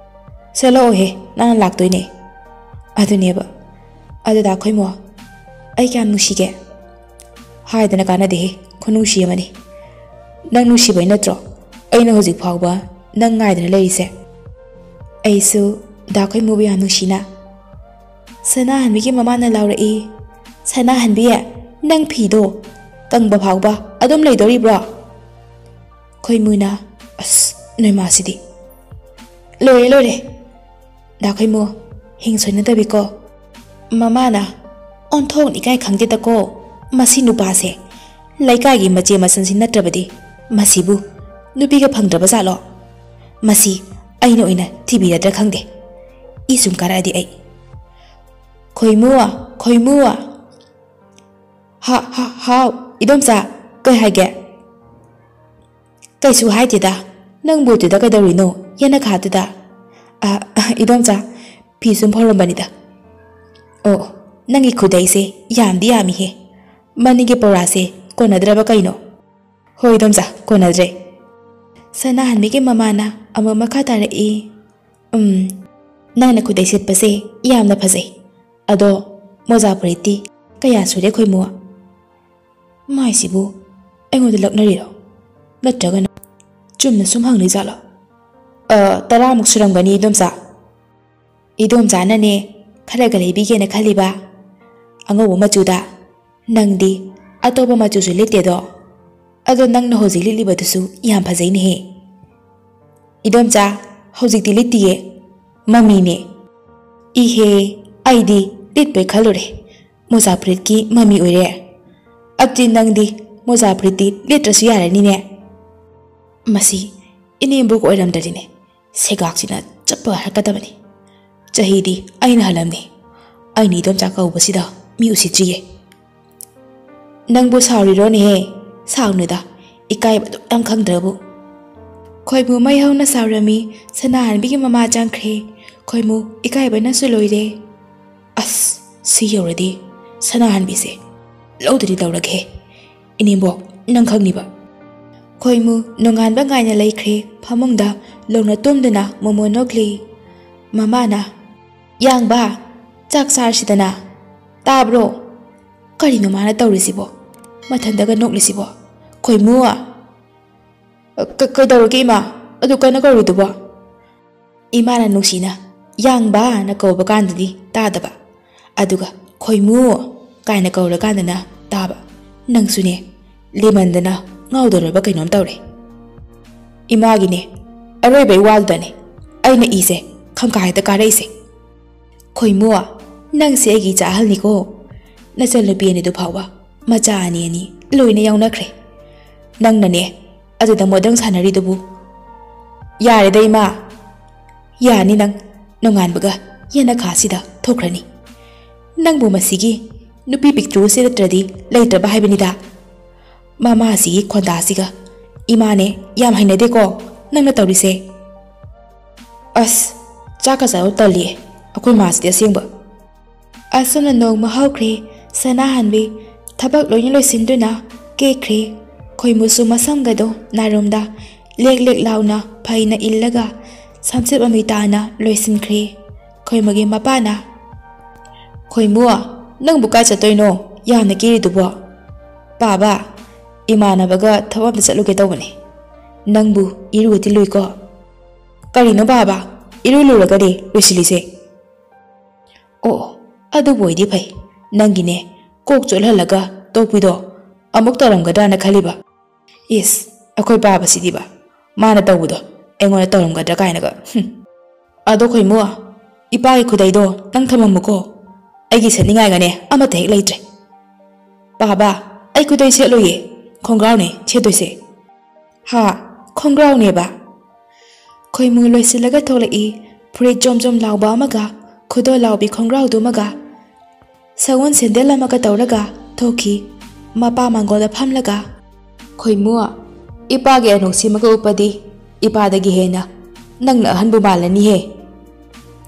"ꯁꯦꯠꯂꯛꯑꯣꯍꯦ, ꯅꯪꯅ ꯂꯥꯛꯇꯣꯏꯅꯦ꯫" ꯑꯗꯨꯅꯦꯕ꯫ ꯑꯗꯨꯗ ꯑꯩꯈꯣꯏ ꯃꯣ, ꯑꯩ ꯀꯌꯥꯝ ꯅꯨꯡꯁꯤꯒꯦ? ꯍꯥꯏꯗꯅ ꯀꯥꯟꯅꯗꯦꯍꯦ, ꯈꯨꯅꯨꯡꯁꯤ ꯑꯃꯅꯤ꯫ ꯅꯪ ꯅꯨꯡꯁꯤꯕꯩ ꯅꯠꯇ꯭ꯔꯣ ꯑꯩꯅ ꯍꯧꯖꯤꯛ ꯐꯥꯎꯕ ꯅꯪ ꯉꯥꯏꯗꯅ ꯂꯩꯔꯤꯁꯦ? ꯑꯩꯁꯨ ꯗꯥ ꯈꯣꯏꯃꯨꯕꯨ ꯌꯥꯝ ꯅꯨꯡꯁꯤꯅ꯫ ꯁꯅꯥꯍꯟꯕꯤꯒꯤ ꯃꯃꯥꯅ ꯂꯥꯎꯔꯛꯏ, "ꯁꯅꯥꯍꯟꯕꯤ, ꯅꯪ ꯐꯤꯗꯣ ꯀꯪꯕ ꯐꯥꯎꯕ ꯑꯗꯨꯝ ꯂꯩꯗꯣꯔꯤꯕ꯭ꯔꯣ?" ꯈꯣꯏꯃꯨꯅ, "ꯑꯁ, ꯅꯣꯏ ꯃꯥꯁꯤꯗꯤ!" "ꯂꯣꯏꯔꯦ, ꯂꯣꯏꯔꯦ꯫ ꯗꯥ ꯈꯣꯏꯃꯨ, ꯍꯤꯡ ꯁꯣꯏꯅꯗꯕꯤꯀꯣ꯫" ꯃꯃꯥꯅ, "ꯑꯣꯟꯊꯣꯛꯅ ꯏꯀꯥꯏ ꯈꯪꯗꯦꯗꯀꯣ ꯃꯁꯤ ꯅꯨꯄꯥꯁꯦ꯫ ꯂꯩꯀꯥꯏꯒꯤ ꯃꯆꯦ ꯃꯆꯟꯁꯤ ꯅꯠꯇ꯭ꯔꯕꯗꯤ ꯃꯁꯤꯕꯨ ꯅꯨꯄꯤꯒ ꯐꯪꯗ꯭ꯔꯕ ꯖꯥꯠꯂꯣ? ꯃꯁꯤ ꯑꯩꯅ ꯑꯣꯏꯅ ꯊꯤꯕꯤꯔꯗ꯭ꯔꯥ ꯈꯪꯗꯦ꯫ ꯏ ꯁꯨꯝ ꯀꯥꯔꯛꯑꯗꯤ ꯑꯩ꯫" "ꯈꯣꯏꯃꯨ, ꯈꯣꯏꯃꯨ!" "ꯍꯥ, ꯍꯥ, ꯍꯥꯎ, ꯏꯗꯣꯝꯆꯥ, ꯀꯩ ꯍꯥꯏꯒꯦ?" "ꯀꯩꯁꯨ ꯍꯥꯏꯗꯦꯗ꯫ ꯅꯪꯕꯨ ꯑꯗꯨꯗ ꯀꯩꯗꯧꯔꯤꯅꯣ, ꯌꯦꯅꯈꯥꯗꯨꯗ?" "ꯑ, ꯑ, ꯏꯗꯣꯝꯆꯥ, ꯐꯤ ꯁꯨꯝ ꯐꯧꯔꯝꯕꯅꯤꯗ꯫" "ꯑꯣ, ꯅꯪꯒꯤ ꯈꯨꯗꯩꯁꯦ ꯌꯥꯝꯗꯤ ꯌꯥꯝꯃꯤꯍꯦ꯫ ꯃꯅꯤꯡꯒꯤ ꯄꯧꯔꯥꯁꯦ ꯀꯣꯟꯅꯗ꯭ꯔꯕ ꯀꯩꯅꯣ?" "ꯍꯣꯏ, ꯏꯗꯣꯝꯆꯥ, ꯀꯣꯟꯅꯗ꯭ꯔꯦ꯫" ꯁꯅꯥꯍꯟꯕꯤꯒꯤ ꯃꯃꯥꯅ ꯑꯃꯨꯛ ꯃꯈꯥ ꯇꯥꯔꯛꯏ, "ꯎꯝ, ꯅꯪꯅ ꯈꯨꯗꯩ ꯁꯦꯠꯄꯁꯦ ꯌꯥꯝꯅ ꯐꯖꯩ꯫ ꯑꯗꯣ ꯃꯣꯖꯥ ꯐꯨꯔꯤꯠꯇꯤ ꯀꯌꯥ ꯁꯨꯔꯦ, ꯈꯣꯏꯃꯨ?" "ꯃꯥꯏꯁꯤꯕꯨ ꯑꯩꯉꯣꯟꯗ ꯂꯛꯅꯔꯤꯔꯣ? ꯅꯠꯇ꯭ꯔꯒꯅ ꯆꯨꯝꯅ ꯁꯨꯝ ꯍꯪꯂꯤ ꯖꯥꯠꯂꯣ?" "ꯑ, ꯇꯔꯥꯃꯨꯛ ꯁꯨꯔꯝꯒꯅꯤ, ꯏꯗꯣꯝꯆꯥ꯫ ꯏꯗꯣꯝꯆꯥꯅꯅꯦ ꯈꯔꯒ ꯂꯩꯕꯤꯒꯦꯅ ꯈꯜꯂꯤꯕ, ꯑꯉꯧꯕ ꯃꯆꯨꯗ꯫ ꯅꯪꯗꯤ ꯑꯇꯣꯞꯄ ꯃꯆꯨꯁꯨ ꯂꯤꯠꯇꯦꯗꯣ꯫ ꯑꯗꯣ ꯅꯪꯅ ꯍꯧꯖꯤꯛ ꯂꯤꯠꯂꯤꯕꯗꯨꯁꯨ ꯌꯥꯝ ꯐꯖꯩꯅꯦꯍꯦ꯫" "ꯏꯗꯣꯝꯆꯥ, ꯍꯧꯖꯤꯛꯇꯤ ꯂꯤꯠꯇꯤꯌꯦ, ꯃꯃꯤꯅꯦ꯫" "ꯏꯍꯦ, ꯑꯩꯗꯤ ꯂꯤꯠꯄꯩ ꯈꯜꯂꯨꯔꯦ, ꯃꯣꯖꯥ ꯐꯨꯔꯤꯠꯀꯤ ꯃꯃꯤ ꯑꯣꯏꯔꯦ꯫ ꯑꯗꯨꯗꯤ ꯅꯪꯗꯤ ꯃꯣꯖꯥ ꯐꯨꯔꯤꯠꯇꯤ ꯂꯤꯠꯇ꯭ꯔꯁꯨ ꯌꯥꯔꯅꯤꯅꯦ꯫" ꯃꯁꯤ ꯏꯅꯦꯝꯕꯣꯛ ꯑꯣꯏꯔꯝꯗ꯭ꯔꯗꯤꯅꯦ, ꯁꯦꯒꯥꯛꯁꯤꯅ ꯆꯞꯄ ꯍꯥꯏꯔꯛꯀꯗꯕꯅꯤ꯫ ꯆꯍꯤꯗꯤ ꯑꯩꯅ ꯍꯜꯂꯝꯅꯤ꯫ ꯑꯩꯅ ꯏꯗꯣꯝꯆꯥ ꯀꯧꯕꯁꯤꯗ ꯃꯤ ꯎꯁꯤꯠꯇ꯭ꯔꯤꯌꯦ꯫ "ꯅꯪꯕꯨ ꯁꯥꯎꯔꯤꯔꯣꯅꯦꯍꯦ? ꯁꯥꯎꯅꯨꯗ, ꯏꯀꯥꯏꯕꯗꯣ ꯌꯥꯝ ꯈꯪꯗ꯭ꯔꯕꯨ꯫" ꯈꯣꯏꯃꯨ ꯃꯩ ꯍꯧꯅ ꯁꯥꯎꯔꯝꯃꯤ꯫ ꯁꯅꯥꯍꯟꯕꯤꯒꯤ ꯃꯃꯥ ꯆꯪꯈ꯭ꯔꯦ꯫ ꯈꯣꯏꯃꯨ ꯏꯀꯥꯏꯕꯅꯁꯨ ꯂꯣꯏꯔꯦ꯫ "ꯑꯁ, ꯁꯤ ꯌꯧꯔꯗꯤ ꯁꯅꯥꯍꯟꯕꯤꯁꯦ ꯂꯧꯗꯗꯤ ꯂꯧꯔꯒꯦ꯫ ꯏꯅꯦꯝꯕꯣꯛ, ꯅꯪ ꯈꯪꯅꯤꯕ꯫" ꯈꯣꯏꯃꯨ ꯅꯣꯡꯉꯥꯟꯕ ꯉꯥꯏꯅ ꯂꯩꯈ꯭ꯔꯦ꯫ ꯐꯃꯨꯡꯗ ꯂꯣꯡꯅ ꯇꯨꯝꯗꯨꯅ ꯃꯣꯃꯣ ꯅꯣꯛꯂꯤ꯫ ꯃꯃꯥꯅ, "ꯌꯥꯡꯕ, ꯆꯥꯛ ꯆꯥꯔꯁꯤꯗꯅ꯫ ꯇꯥꯕ꯭ꯔꯣ? ꯀꯔꯤꯅꯣ ꯃꯥꯅ ꯇꯧꯔꯤꯁꯤꯕꯣ? ꯃꯊꯟꯇꯒ ꯅꯣꯛꯂꯤꯁꯤꯕꯣ? ꯈꯣꯏꯃꯨ! "ꯀ-, ꯀꯩꯗꯧꯔꯒꯦ ꯏꯃꯥ? ꯑꯗꯨ ꯀꯟꯅ ꯀꯧꯔꯤꯗꯨꯕꯣ?" ꯏꯃꯥꯅ ꯅꯨꯡꯁꯤꯅ "ꯌꯥꯡꯕ"ꯅ ꯀꯧꯕ ꯀꯥꯟꯗꯗꯤ ꯇꯥꯗꯕ, ꯑꯗꯨꯒ "ꯈꯣꯏꯃꯨ" ꯀꯥꯏꯅ ꯀꯧꯔꯀꯥꯟꯗꯅ ꯇꯥꯕ꯫ ꯅꯪꯁꯨꯅꯦ, ꯂꯦꯃꯟꯗꯅ ꯉꯥꯎꯗꯧꯔꯕ ꯀꯩꯅꯣꯝ ꯇꯧꯔꯦ꯫ ꯏꯃꯥꯒꯤꯅꯦ, ꯑꯔꯣꯏꯕꯩ ꯋꯥꯗꯨꯗꯅꯦ ꯑꯩꯅ ꯏꯁꯦ ꯈꯪꯀꯥ ꯍꯦꯛꯇ ꯀꯥꯔꯛꯏꯁꯦ꯫ "ꯈꯣꯏꯃꯨ, ꯅꯪꯁꯦ ꯑꯩꯒꯤ ꯏꯆꯥ ꯑꯍꯜꯅꯤꯀꯣ꯫ ꯅꯆꯟꯅꯨꯄꯤ ꯑꯅꯤꯗꯨ ꯐꯥꯎꯕ ꯃꯆꯥ ꯑꯅꯤ ꯑꯅꯤ ꯂꯣꯏꯅ ꯌꯥꯎꯅꯈ꯭ꯔꯦ꯫ ꯅꯪꯅꯅꯦ ꯑꯗꯨꯗ ꯃꯣꯗꯪ ꯁꯥꯟꯅꯔꯤꯗꯨꯕꯨ?" "ꯌꯥꯔꯦꯗ ꯏꯃꯥ꯫ ꯌꯥꯅꯤ ꯅꯪ, ꯅꯣꯡꯉꯥꯟꯕꯒ ꯌꯦꯅꯈꯥꯁꯤꯗ ꯊꯣꯛꯈ꯭ꯔꯅꯤ꯫ ꯅꯪꯕꯨ ꯃꯁꯤꯒꯤ ꯅꯨꯄꯤ ꯄꯤꯛꯇ꯭ꯔꯨꯁꯤ ꯅꯠꯇ꯭ꯔꯗꯤ ꯂꯩꯇ꯭ꯔꯕ ꯍꯥꯏꯕꯅꯤꯗ꯫" ꯃꯃꯥꯁꯤꯒꯤ ꯈꯣꯟꯗꯥꯁꯤꯒ꯫ "ꯏꯃꯥꯅꯦ, ꯌꯥꯝ ꯍꯩꯅꯗꯦꯀꯣ ꯅꯪꯅ ꯇꯧꯔꯤꯁꯦ꯫ ꯑꯁ, ꯆꯥꯛꯀ ꯆꯥꯕ ꯇꯜꯂꯤꯌꯦ ꯑꯩꯈꯣꯏ ꯃꯥꯁꯤꯗꯤ ꯑꯁꯦꯡꯕ꯫" ꯑꯁꯨꯝꯅ ꯅꯣꯡꯃ ꯍꯧꯈ꯭ꯔꯦ꯫ ꯁꯅꯥꯍꯟꯕꯤ ꯊꯕꯛ ꯂꯣꯏꯅ ꯂꯣꯏꯁꯤꯟꯗꯨꯅ ꯀꯦꯈ꯭ꯔꯦ꯫ ꯈꯣꯏꯃꯨꯁꯨ ꯃꯁꯝꯒꯗꯣ ꯅꯥꯔꯣꯝꯗ ꯂꯦꯛ ꯂꯦꯛ ꯂꯥꯎꯅ ꯐꯩꯅ ꯏꯜꯂꯒ ꯁꯝꯆꯦꯠ ꯃꯃꯤ ꯇꯥꯅ ꯂꯣꯏꯁꯤꯟꯈ꯭ꯔꯦ꯫ ꯈꯣꯏꯃꯨꯒꯤ ꯃꯄꯥꯅ, "ꯈꯣꯏꯃꯨ, ꯅꯪꯕꯨ ꯀꯥꯏ ꯆꯠꯇꯣꯏꯅꯣ ꯌꯥꯝꯅ ꯀꯦꯔꯤꯗꯨꯕꯣ?" "ꯄꯥꯕ, ꯏꯃꯥꯟꯅꯕꯒ ꯊꯕꯛ ꯑꯝꯇ ꯆꯠꯂꯨꯒꯦ ꯇꯧꯕꯅꯦ꯫ ꯅꯪꯕꯨ ꯏꯔꯨꯒꯗꯤ ꯂꯨꯏꯀꯣ?" "ꯀꯔꯤꯅꯣ ꯄꯥꯕ, ꯏꯔꯨ ꯂꯨꯔꯒꯗꯤ ꯂꯣꯏꯁꯤꯜꯂꯤꯁꯦ?" "ꯑꯣ, ꯑꯗꯨꯕꯨ ꯑꯣꯏꯗꯤ ꯐꯩ꯫ ꯅꯪꯒꯤꯅꯦ ꯀꯣꯛ ꯆꯣꯠꯍꯜꯂꯒ ꯇꯣꯛꯄꯤꯗꯣ ꯑꯃꯨꯛ ꯇꯧꯔꯝꯒꯗ꯭ꯔꯥꯅ ꯈꯜꯂꯤꯕ꯫ ꯏꯁ, ꯑꯩꯈꯣꯏ ꯄꯥꯕꯁꯤꯗꯤꯕ, ꯃꯥꯅ ꯇꯧꯕꯗꯣ ꯑꯩꯉꯣꯟꯗ ꯇꯧꯔꯝꯒꯗ꯭ꯔꯥ ꯀꯥꯏꯅꯒ꯫ ꯍꯨꯝ꯫ ꯑꯗꯣ ꯈꯣꯏꯃꯨ, ꯏꯄꯥꯒꯤ ꯈꯨꯗꯩꯗꯣ ꯅꯪ ꯊꯝꯃꯝꯃꯨꯀꯣ꯫ ꯑꯩꯒꯤ ꯁꯦꯠꯅꯤꯡꯉꯥꯏꯒꯅꯦ ꯑꯃꯠꯇ ꯍꯦꯛ ꯂꯩꯇ꯭ꯔꯦ꯫" "ꯄꯥꯕ, ꯑꯩ ꯈꯨꯗꯩ ꯁꯦꯠꯂꯣꯏꯌꯦ, ꯈꯣꯡꯒ꯭ꯔꯥꯎꯅꯦ ꯁꯦꯠꯇꯣꯏꯁꯦ꯫" "ꯍꯥ, ꯈꯣꯡꯒ꯭ꯔꯥꯎꯅꯦꯕ?" ꯈꯣꯏꯃꯨ ꯂꯣꯏꯁꯤꯜꯂꯒ ꯊꯣꯛꯂꯛꯏ꯫ ꯐꯨꯔꯤꯠ ꯖꯣꯝ ꯖꯣꯝ ꯂꯥꯎꯕ ꯑꯃꯒ ꯈꯨꯗꯣꯜ ꯂꯥꯎꯕꯤ ꯈꯣꯡꯒ꯭ꯔꯥꯎꯗꯨꯃꯒ ꯁꯒꯣꯜ ꯁꯦꯟꯗꯜ ꯑꯃꯒ ꯇꯧꯔꯒ ꯊꯣꯛꯈꯤ꯫ ꯃꯄꯥ ꯃꯥꯡꯒꯣꯜꯗ ꯐꯝꯂꯒ, "ꯈꯣꯏꯃꯨ, ꯏꯄꯥꯒꯤ ꯑꯅꯣꯛꯁꯤꯃꯒ ꯎꯞꯄꯗꯤ ꯏꯄꯥꯗꯒꯤ ꯍꯦꯟꯅ ꯅꯪꯅ ꯑꯍꯟꯕꯨ ꯃꯥꯜꯂꯅꯤꯍꯦ꯫"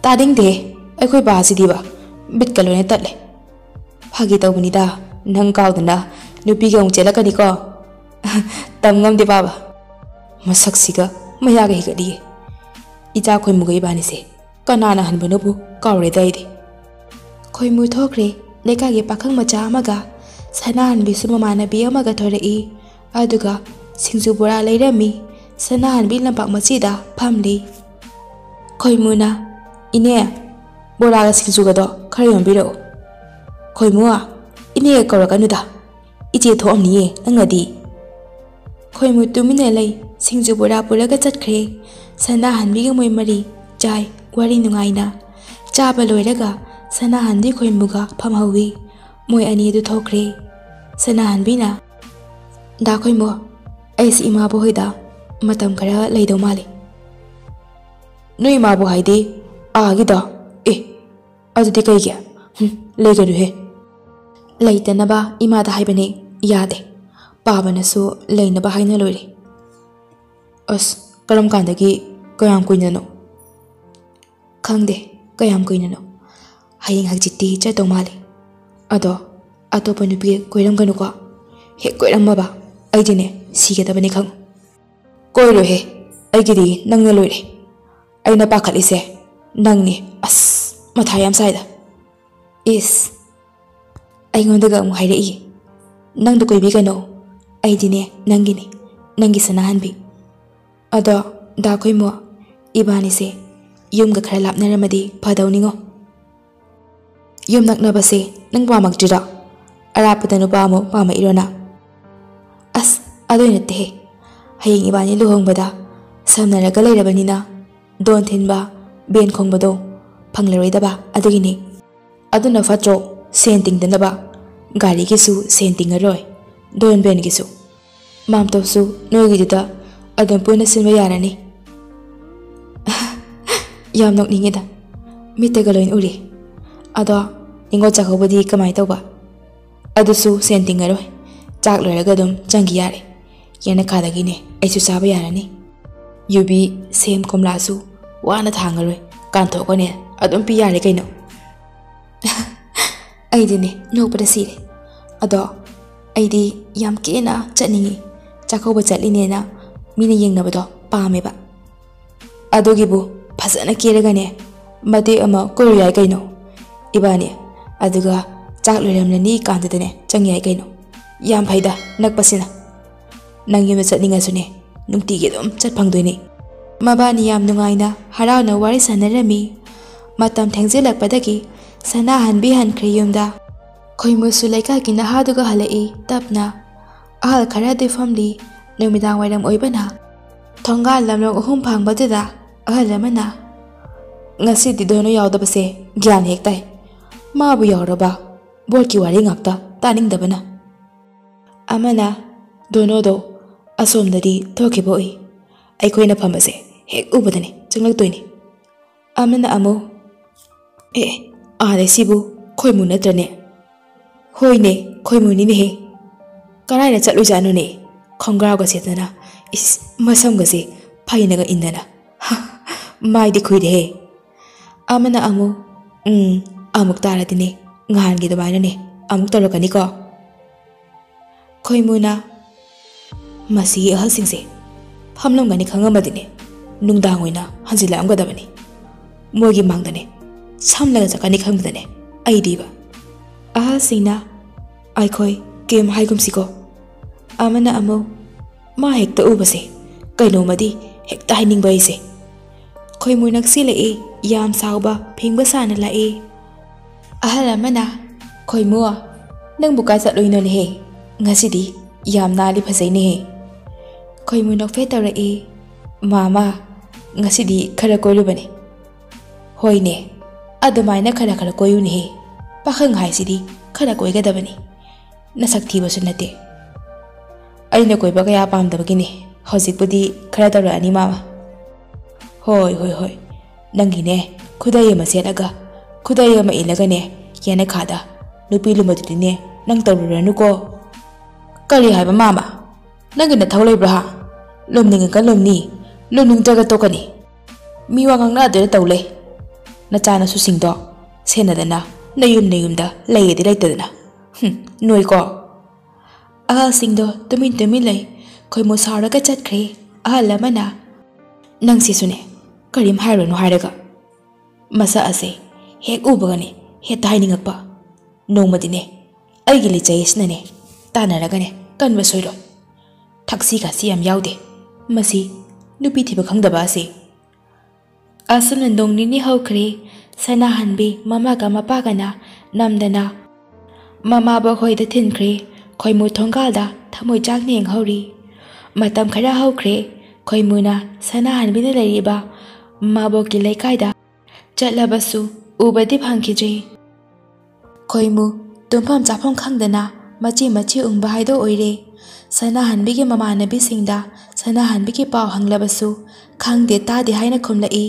"ꯇꯥꯅꯤꯡꯗꯦ, ꯑꯩꯈꯣꯏ ꯄꯥꯁꯤꯗꯤꯕ, ꯕꯤꯠꯀ ꯂꯣꯏꯅ ꯇꯠꯂꯦ꯫" "ꯐꯥꯒꯤ ꯇꯧꯕꯅꯤꯗ, ꯅꯪ ꯀꯥꯎꯗꯅ ꯅꯨꯄꯤꯒ ꯑꯃꯨꯛ ꯆꯦꯜꯂꯛꯀꯅꯤꯀꯣ꯫" "ꯇꯝ ꯉꯝꯗꯦ ꯄꯥꯕ, ꯃꯁꯛꯁꯤꯒ ꯃꯌꯥꯒ ꯍꯤꯒꯠꯂꯤꯌꯦ꯫ ꯏꯆꯥ ꯈꯣꯏꯃꯨꯒ ꯏꯕꯥꯅꯤꯁꯦ ꯀꯅꯥꯅ ꯍꯟꯕꯅꯣꯕꯨ ꯀꯥꯎꯔꯦꯗ ꯑꯩꯗꯤ꯫" ꯈꯣꯏꯃꯨ ꯊꯣꯛꯈ꯭ꯔꯦ꯫ ꯂꯩꯀꯥꯏꯒꯤ ꯄꯥꯈꯪ ꯃꯆꯥ ꯑꯃꯒ ꯁꯅꯥꯍꯟꯕꯤꯁꯨ ꯃꯃꯥꯟꯅꯕꯤ ꯑꯃꯒ ꯊꯣꯔꯛꯏ꯫ ꯑꯗꯨꯒ ꯁꯤꯡꯖꯨ ꯕꯣꯔꯥ ꯂꯩꯔꯝꯃꯤ꯫ ꯁꯅꯥꯍꯟꯕꯤ ꯂꯝꯄꯥꯛ ꯃꯆꯤꯗ ꯐꯝꯂꯤ꯫ ꯈꯣꯏꯃꯨꯅ, "ꯏꯅꯦ, ꯕꯣꯔꯥꯒ ꯁꯤꯡꯖꯨꯒꯗꯣ ꯈꯔ ꯌꯣꯝꯕꯤꯔꯛꯎ꯫" ꯈꯣꯏꯃꯨ, "ꯏꯅꯦꯒ ꯀꯧꯔꯛꯀꯅꯨꯗ, ꯏꯆꯦ ꯊꯣꯛꯑꯝꯅꯤꯌꯦ ꯅꯪꯅꯗꯤ꯫" ꯈꯣꯏꯃꯨ ꯇꯨꯃꯤꯟꯅ ꯂꯩ꯫ ꯁꯤꯡꯖꯨ ꯕꯣꯔꯥ ꯄꯨꯔꯒ ꯆꯠꯈ꯭ꯔꯦ꯫ ꯁꯅꯥꯍꯟꯕꯤꯒ ꯃꯣꯏ ꯃꯔꯤ ꯆꯥꯏ, ꯋꯥꯔꯤ ꯅꯨꯡꯉꯥꯏꯅ꯫ ꯆꯥꯕ ꯂꯣꯏꯔꯒ ꯁꯅꯥꯍꯟꯕꯤ ꯈꯣꯏꯃꯨꯒ ꯐꯝꯍꯧꯋꯤ꯫ ꯃꯣꯏ ꯑꯅꯤ ꯑꯗꯨ ꯊꯣꯛꯈ꯭ꯔꯦ꯫ ꯁꯅꯥꯍꯟꯕꯤꯅ, "ꯗꯥ ꯈꯣꯏꯃꯨ, ꯑꯩꯁꯤ ꯏꯃꯥꯕꯣꯛ ꯍꯣꯏꯗ ꯃꯇꯝ ꯈꯔ ꯂꯩꯗꯧ ꯃꯥꯜꯂꯤ꯫" "ꯅꯣꯏ ꯏꯃꯥꯕꯣꯛ ꯍꯥꯏꯗꯤ ꯑꯥꯒꯤꯗꯣ? ꯑꯦ, ꯑꯗꯨꯗꯤ ꯀꯩꯒꯤ? ꯍꯨꯝ, ꯂꯩꯒꯅꯨꯍꯦ꯫" "ꯂꯩꯇꯅꯕ ꯏꯃꯥꯗ ꯍꯥꯏꯕꯅꯦ, ꯌꯥꯗꯦ꯫ ꯄꯥꯕꯅꯁꯨ ꯂꯩꯅꯕ ꯍꯥꯏꯅ ꯂꯣꯏꯔꯦ꯫" "ꯑꯁ, ꯀꯔꯝ ꯀꯥꯟꯗꯒꯤ? ꯀꯌꯥꯝ ꯀꯨꯏꯅꯅꯣ?" "ꯈꯪꯗꯦ ꯀꯌꯥꯝ ꯀꯨꯏꯅꯅꯣ꯫ ꯍꯌꯦꯡ ꯍꯪꯆꯤꯠꯇꯤ ꯆꯠꯇꯧ ꯃꯥꯜꯂꯤ꯫ ꯑꯗꯣ ꯑꯇꯣꯞꯄ ꯅꯨꯄꯤ ꯀꯣꯏꯔꯝꯒꯅꯨꯀꯣ꯫ ꯍꯦꯛ ꯀꯣꯏꯔꯝꯃꯕ ꯑꯩꯗꯤꯅꯦ ꯁꯤꯒꯗꯕꯅꯤ ꯈꯪꯉꯨ꯫" "ꯀꯣꯏꯔꯣꯏꯍꯦ, ꯑꯩꯒꯤꯗꯤ ꯅꯪꯅ ꯂꯣꯏꯔꯦ꯫ ꯑꯩꯅ ꯄꯥꯈꯠꯂꯤꯁꯦ ꯅꯪꯅꯤ꯫ ꯑꯁ, ꯃꯊꯥ ꯌꯥꯝ ꯁꯥꯏꯗ꯫" "ꯏꯁ, ꯑꯩꯉꯣꯟꯗꯒ ꯑꯃꯨꯛ ꯍꯥꯏꯔꯛꯏ꯫ ꯅꯪꯗꯣ ꯀꯣꯏꯕꯤꯒꯅꯣ, ꯑꯩꯗꯤꯅꯦ ꯅꯪꯒꯤꯅꯤ, ꯅꯪꯒꯤ ꯁꯅꯥꯍꯟꯕꯤ꯫ ꯑꯗꯣ ꯗꯥ ꯈꯣꯏꯃꯨ, ꯏꯕꯥꯅꯤꯁꯦ ꯌꯨꯝꯒ ꯈꯔ ꯂꯥꯞꯅꯔꯝꯃꯗꯤ ꯐꯗꯧꯅꯤꯉꯣ꯫" "ꯌꯨꯝ ꯅꯛꯅꯕꯁꯦ ꯅꯪ ꯄꯥꯝꯃꯛꯇ꯭ꯔꯤꯔꯣ? ꯑꯔꯥꯞꯄꯗ ꯅꯨꯄꯥ ꯑꯃꯨꯛ ꯄꯥꯝꯃꯛꯏꯔꯣ ꯅꯪ?" "ꯑꯁ, ꯑꯗꯨꯏ ꯅꯠꯇꯦꯍꯦ꯫ ꯍꯌꯦꯡ ꯏꯕꯥꯅꯤ ꯂꯨꯍꯣꯡꯕꯗ ꯁꯝꯅꯔꯒ ꯂꯩꯔꯕꯅꯤꯅ ꯗꯣꯟ ꯊꯤꯟꯕ, ꯕꯦꯟ ꯈꯣꯡꯕꯗꯣ ꯐꯪꯂꯔꯣꯏꯗꯕ ꯑꯗꯨꯒꯤꯅꯤ꯫ ꯑꯗꯨꯅ ꯐꯠꯇ꯭ꯔꯣ? ꯁꯦꯟ ꯇꯤꯡꯗꯅꯕ꯫ ꯒꯥꯔꯤꯒꯤꯁꯨ ꯁꯦꯟ ꯇꯤꯡꯉꯔꯣꯏ, ꯗꯣꯟ ꯕꯦꯟꯒꯤꯁꯨ꯫ ꯃꯥꯝꯇꯣꯞꯁꯨ ꯅꯣꯏꯒꯤꯗꯨꯗ ꯑꯗꯨꯝ ꯄꯨꯟꯅ ꯁꯤꯟꯕ ꯌꯥꯔꯅꯤ꯫" "ꯌꯥꯝ ꯅꯣꯛꯅꯤꯡꯉꯤꯗ, ꯃꯤꯠꯇꯒ ꯂꯣꯏ ꯎꯔꯤ꯫ ꯑꯗꯣ ꯅꯤꯉꯣꯜ ꯆꯥꯛꯀꯧꯕꯗꯤ ꯀꯃꯥꯏ ꯇꯧꯕ?" "ꯑꯗꯨꯁꯨ ꯁꯦꯟ ꯇꯤꯡꯉꯔꯣꯏ, ꯆꯥꯛ ꯂꯣꯏꯔꯒ ꯑꯗꯨꯝ ꯆꯪꯈꯤ ꯌꯥꯔꯦ꯫ ꯌꯦꯅꯈꯥꯗꯒꯤꯅꯦ ꯑꯩꯁꯨ ꯆꯥꯕ ꯌꯥꯔꯅꯤ꯫ ꯌꯨꯕꯤ, ꯁꯦꯝ, ꯀꯣꯝꯂꯥꯁꯨ ꯋꯥꯅ ꯊꯥꯡꯉꯔꯣꯏ, ꯀꯥꯟꯊꯣꯛꯑꯒꯅꯦ ꯑꯗꯨꯝ ꯄꯤ ꯌꯥꯔꯦ ꯀꯩꯅꯣ꯫" ꯑꯩꯗꯤꯅꯦ ꯅꯣꯛꯄꯗ ꯁꯤꯔꯦ꯫ ꯑꯗꯣ ꯑꯩꯗꯤ ꯌꯥꯝ ꯀꯦꯅ ꯆꯠꯅꯤꯡꯉꯤ꯫ ꯆꯥꯛꯀꯧꯕ ꯆꯠꯂꯤꯅꯦꯅ ꯃꯤꯅ ꯌꯦꯡꯅꯕꯗꯣ ꯄꯥꯝꯃꯦꯕ꯫ ꯑꯗꯨꯒꯤꯕꯨ ꯐꯖꯅ ꯀꯦꯔꯒꯅꯦ ꯃꯇꯦꯛ ꯑꯃ ꯀꯣꯏꯔꯨ ꯌꯥꯏ ꯀꯩꯅꯣ꯫ ꯏꯕꯥꯅꯤ ꯑꯗꯨꯒ ꯆꯥꯛ ꯂꯣꯏꯔꯝꯂꯅꯤ ꯀꯥꯟꯗꯨꯗꯅꯦ ꯆꯪ ꯌꯥꯏ ꯀꯩꯅꯣ꯫ ꯌꯥꯝ ꯐꯩꯗ ꯅꯛꯄꯁꯤꯅ꯫ ꯅꯪ ꯌꯨꯝꯗ ꯆꯠꯅꯤꯡꯉꯁꯨꯅꯦ, ꯅꯨꯡꯇꯤꯒꯤ ꯑꯗꯨꯝ ꯆꯠ ꯐꯪꯗꯣꯏꯅꯤ꯫ ꯃꯕꯥꯅꯤ ꯌꯥꯝ ꯅꯨꯡꯉꯥꯏꯅ ꯍꯔꯥꯎꯅ ꯋꯥꯔꯤ ꯁꯥꯟꯅꯔꯝꯃꯤ꯫ ꯃꯇꯝ ꯊꯦꯡꯖꯤꯜꯂꯛꯄꯗꯒꯤ ꯁꯅꯥꯍꯟꯕꯤ ꯍꯟꯈ꯭ꯔꯦ ꯌꯨꯝꯗ꯫ ꯈꯣꯏꯃꯨꯁꯨ ꯂꯩꯀꯥꯏꯒꯤ ꯅꯍꯥꯗꯨꯒ ꯍꯜꯂꯛꯏ ꯇꯞꯅ꯫ ꯑꯍꯜ ꯈꯔꯗꯤ ꯐꯝꯂꯤ꯫ ꯅꯨꯃꯤꯗꯥꯡ ꯋꯥꯏꯔꯝ ꯑꯣꯏꯕꯅ ꯊꯣꯡꯒꯥꯜ ꯂꯝꯂꯣꯡ ꯑꯍꯨꯝ ꯐꯥꯡꯕꯗꯨꯗ ꯑꯍꯜ ꯑꯃꯅ, "ꯉꯁꯤꯗꯤ ꯗꯣꯅꯣ ꯌꯥꯎꯗꯕꯁꯦ ꯒ꯭ꯌꯥꯟ ꯍꯦꯛ ꯇꯥꯏ꯫ ꯃꯥꯕꯨ ꯌꯥꯎꯔꯕ ꯚꯣꯠꯀꯤ ꯋꯥꯔꯤ ꯉꯥꯛꯇ ꯇꯥꯅꯤꯡꯗꯕꯅ"꯫ ꯑꯃꯅ, "ꯗꯣꯅꯣꯗꯣ ꯑꯁꯣꯝꯗꯗꯤ ꯊꯣꯛꯈꯤꯕ ꯎꯏ꯫ ꯑꯩꯈꯣꯏꯅ ꯐꯝꯕꯁꯦ ꯍꯦꯛ ꯎꯕꯗꯅꯦ ꯆꯪꯂꯛꯇꯣꯏꯅꯤ"꯫ ꯑꯃꯅ ꯑꯃꯨꯛ, "ꯑꯦ, ꯑꯥꯗ ꯁꯤꯕꯨ ꯈꯣꯏꯃꯨ ꯅꯠꯇ꯭ꯔꯅꯦ?" "ꯍꯣꯏꯅꯦ, ꯈꯣꯏꯃꯨꯅꯤꯅꯦꯍꯦ꯫ ꯀꯔꯥꯏꯗ ꯆꯠꯂꯨꯏꯖꯥꯠꯅꯣꯅꯦ? ꯈꯣꯡꯒ꯭ꯔꯥꯎꯒ ꯁꯦꯠꯇꯅ, ꯏꯁ, ꯃꯁꯝꯒꯁꯦ ꯐꯩꯅꯒ ꯏꯟꯗꯅ꯫ ꯍ, ꯃꯥꯏꯗꯤ ꯈꯨꯏꯔꯦꯍꯦ"꯫ ꯑꯃꯅ ꯑꯃꯨꯛ, "ꯎꯝ, ꯑꯃꯨꯛ ꯇꯥꯔꯗꯤꯅꯦ, ꯅꯍꯥꯟꯒꯤ ꯑꯗꯨꯃꯥꯏꯅꯅꯦ ꯑꯃꯨꯛ ꯇꯧꯔꯛꯀꯅꯤꯀꯣ"꯫ ꯈꯣꯏꯃꯨꯅ, "ꯃꯁꯤꯒꯤ ꯑꯍꯜꯁꯤꯡꯁꯦ ꯐꯝꯂꯝꯒꯅꯤ ꯈꯪꯉꯝꯃꯗꯤꯅꯦ, ꯅꯨꯡꯗꯥꯡ ꯑꯣꯏꯅ ꯍꯟꯖꯤꯜꯂꯛꯑꯝꯒꯗꯕꯅꯤ꯫ ꯃꯣꯏꯒꯤ ꯃꯥꯡꯗꯅꯦ ꯁꯝꯂꯒ ꯆꯠꯀꯅꯤ ꯈꯪꯕꯗꯅꯦ ꯑꯩꯗꯤꯕ"꯫ ꯑꯍꯜꯁꯤꯡꯅ, "ꯑꯩꯈꯣꯏ ꯀꯦꯝ ꯍꯥꯏꯒꯨꯝꯁꯤꯀꯣ"꯫ ꯑꯃꯅ ꯑꯃꯨꯛ, "ꯃꯥ ꯍꯦꯛꯇ ꯎꯕꯁꯦ ꯀꯩꯅꯣꯝꯃꯗꯤ ꯍꯦꯛꯇ ꯍꯥꯏꯅꯤꯡꯕ ꯑꯩꯁꯦ"꯫ ꯈꯣꯏꯃꯨ ꯅꯛꯁꯤꯜꯂꯛꯏ, ꯌꯥꯝ ꯁꯥꯎꯕ ꯐꯤꯡꯕ ꯁꯥꯅ ꯂꯥꯛꯏ꯫ ꯑꯍꯜ ꯑꯃꯅ, "ꯈꯣꯏꯃꯨ, ꯅꯪꯕꯨ ꯀꯥꯏ ꯆꯠꯂꯨꯏꯅꯣꯅꯦꯍꯦ? ꯉꯁꯤꯗꯤ ꯌꯥꯝ ꯅꯥꯜꯂꯤ ꯐꯖꯩꯅꯦꯍꯦ"꯫ ꯈꯣꯏꯃꯨ ꯅꯣꯛꯐꯦꯠ ꯇꯧꯔꯛꯏ, "ꯃꯥꯃ, ꯉꯁꯤꯗꯤ ꯈꯔ ꯀꯣꯏꯔꯨꯕꯅꯤ"꯫ "ꯍꯣꯏꯅꯦ, ꯑꯗꯨꯃꯥꯏꯅ ꯈꯔ ꯈꯔ ꯀꯣꯏꯌꯨꯅꯦꯍꯦ꯫ ꯄꯥꯈꯪ ꯍꯥꯏꯁꯤꯗꯤ ꯈꯔ ꯀꯣꯏꯒꯗꯕꯅꯤ꯫ ꯅꯁꯛ ꯊꯤꯕꯁꯨ ꯅꯠꯇꯦ"꯫ "ꯑꯩꯅ ꯀꯣꯏꯕ ꯀꯌꯥ ꯄꯥꯝꯗꯕꯒꯤꯅꯦ꯫ ꯍꯧꯖꯤꯛꯄꯨꯗꯤ ꯈꯔ ꯇꯧꯔꯛꯑꯅꯤ ꯃꯥꯃ"꯫ "ꯍꯣꯏ, ꯍꯣꯏ, ꯍꯣꯏ꯫ ꯅꯪꯒꯤꯅꯦ, ꯈꯨꯗꯩ ꯑꯃ ꯁꯦꯠꯂꯒ, ꯈꯨꯗꯩ ꯑꯃ ꯏꯜꯂꯒꯅꯦ, ꯌꯦꯅꯈꯥꯗ ꯅꯨꯄꯤ ꯂꯨꯝꯕꯗꯨꯗꯤꯅꯦ ꯅꯪ ꯇꯧꯔꯨꯔꯅꯨꯀꯣ"꯫ "ꯀꯔꯤ ꯍꯥꯏꯕ ꯃꯥꯃ? ꯅꯪꯒꯤ ꯅꯊꯧ ꯂꯩꯕ꯭ꯔꯥ ꯍꯥ? ꯂꯨꯝꯅꯤꯡꯉꯒ ꯂꯨꯝꯅꯤ, ꯂꯨꯝꯅꯤꯡꯗ꯭ꯔꯒ ꯇꯣꯛꯀꯅꯤ꯫ ꯃꯤ ꯋꯥ ꯉꯥꯡꯅꯗꯣꯏꯗ ꯇꯧ ꯂꯩ꯫ ꯅꯆꯥꯅꯁꯨꯁꯤꯡꯗꯣ ꯁꯦꯟꯅꯗꯅ ꯅꯌꯨꯝ ꯅꯌꯨꯝꯗ ꯂꯩꯒꯦꯗꯤ ꯂꯩꯇꯗꯅ꯫ ꯍꯨꯝ, ꯅꯣꯏꯀꯣ"꯫ ꯑꯍꯜꯁꯤꯡꯗꯣ ꯇꯨꯃꯤꯟ ꯇꯨꯃꯤꯟ ꯂꯩ꯫ ꯈꯣꯏꯃꯨ ꯁꯥꯎꯔꯒ ꯆꯠꯈ꯭ꯔꯦ꯫ ꯑꯍꯜ ꯑꯃꯅ, "ꯅꯪꯁꯤꯁꯨꯅꯦ, ꯀꯔꯤꯝ ꯍꯥꯏꯔꯨꯅꯨ ꯍꯥꯏꯔꯒ꯫ ꯃꯁꯛ ꯑꯁꯦ ꯍꯦꯛ ꯎꯕꯒꯅꯦ ꯍꯦꯛꯇ ꯍꯥꯏꯅꯤꯡꯉꯛꯄ꯫ ꯅꯣꯡꯃꯗꯤꯅꯦ, ꯑꯩꯒꯤ ꯂꯤꯆꯩ ꯑꯁꯤꯅꯅꯦ, ꯇꯥꯟꯅꯔꯒꯅꯦ, ꯀꯟꯕ ꯁꯣꯏꯔꯣꯏ꯫ ꯊꯛꯁꯤ ꯈꯥꯁꯤ ꯌꯥꯝ ꯌꯥꯎꯗꯦ ꯃꯁꯤ, ꯅꯨꯄꯤ ꯊꯤꯕ ꯈꯪꯗꯕ ꯑꯁꯤ꯫ ꯑꯁꯨꯝꯅ ꯅꯣꯡ ꯅꯤꯅꯤ ꯍꯧꯈ꯭ꯔꯦ꯫ ꯁꯅꯥꯍꯟꯕꯤ ꯃꯃꯥꯒ ꯃꯄꯥꯒꯅ ꯅꯝꯗꯅ ꯃꯃꯥꯕꯣꯛ ꯍꯣꯏꯗ ꯊꯤꯟꯈ꯭ꯔꯦ꯫ ꯈꯣꯏꯃꯨ ꯊꯣꯡꯒꯥꯜꯗ ꯊꯃꯣꯏ ꯆꯥꯛꯅ ꯌꯦꯡꯍꯧꯔꯤ꯫ ꯃꯇꯝ ꯈꯔ ꯍꯧꯈ꯭ꯔꯦ꯫ ꯈꯣꯏꯃꯨꯅ ꯁꯅꯥꯍꯟꯕꯤꯅ ꯂꯩꯔꯤꯕ ꯃꯃꯥꯕꯣꯛꯀꯤ ꯂꯩꯀꯥꯏꯗ ꯆꯠꯂꯕꯁꯨ ꯎꯕꯗꯤ ꯐꯪꯈꯤꯗ꯭ꯔꯦ꯫ ꯈꯣꯏꯃꯨ ꯇꯨꯝꯐꯝ ꯆꯥꯐꯝ ꯈꯪꯗꯅ ꯃꯆꯤ ꯃꯆꯤ ꯎꯪꯕ ꯍꯥꯏꯗꯣ ꯑꯣꯏꯔꯦ꯫ ꯁꯅꯥꯍꯟꯕꯤꯒꯤ ꯃꯃꯥꯟꯅꯕꯤꯁꯤꯡꯗ ꯁꯅꯥꯍꯟꯕꯤꯒꯤ ꯄꯥꯎ ꯍꯪꯂꯕꯁꯨ ꯈꯪꯗꯦ ꯇꯥꯗꯦ ꯍꯥꯏꯅ ꯈꯨꯝꯂꯛꯏ꯫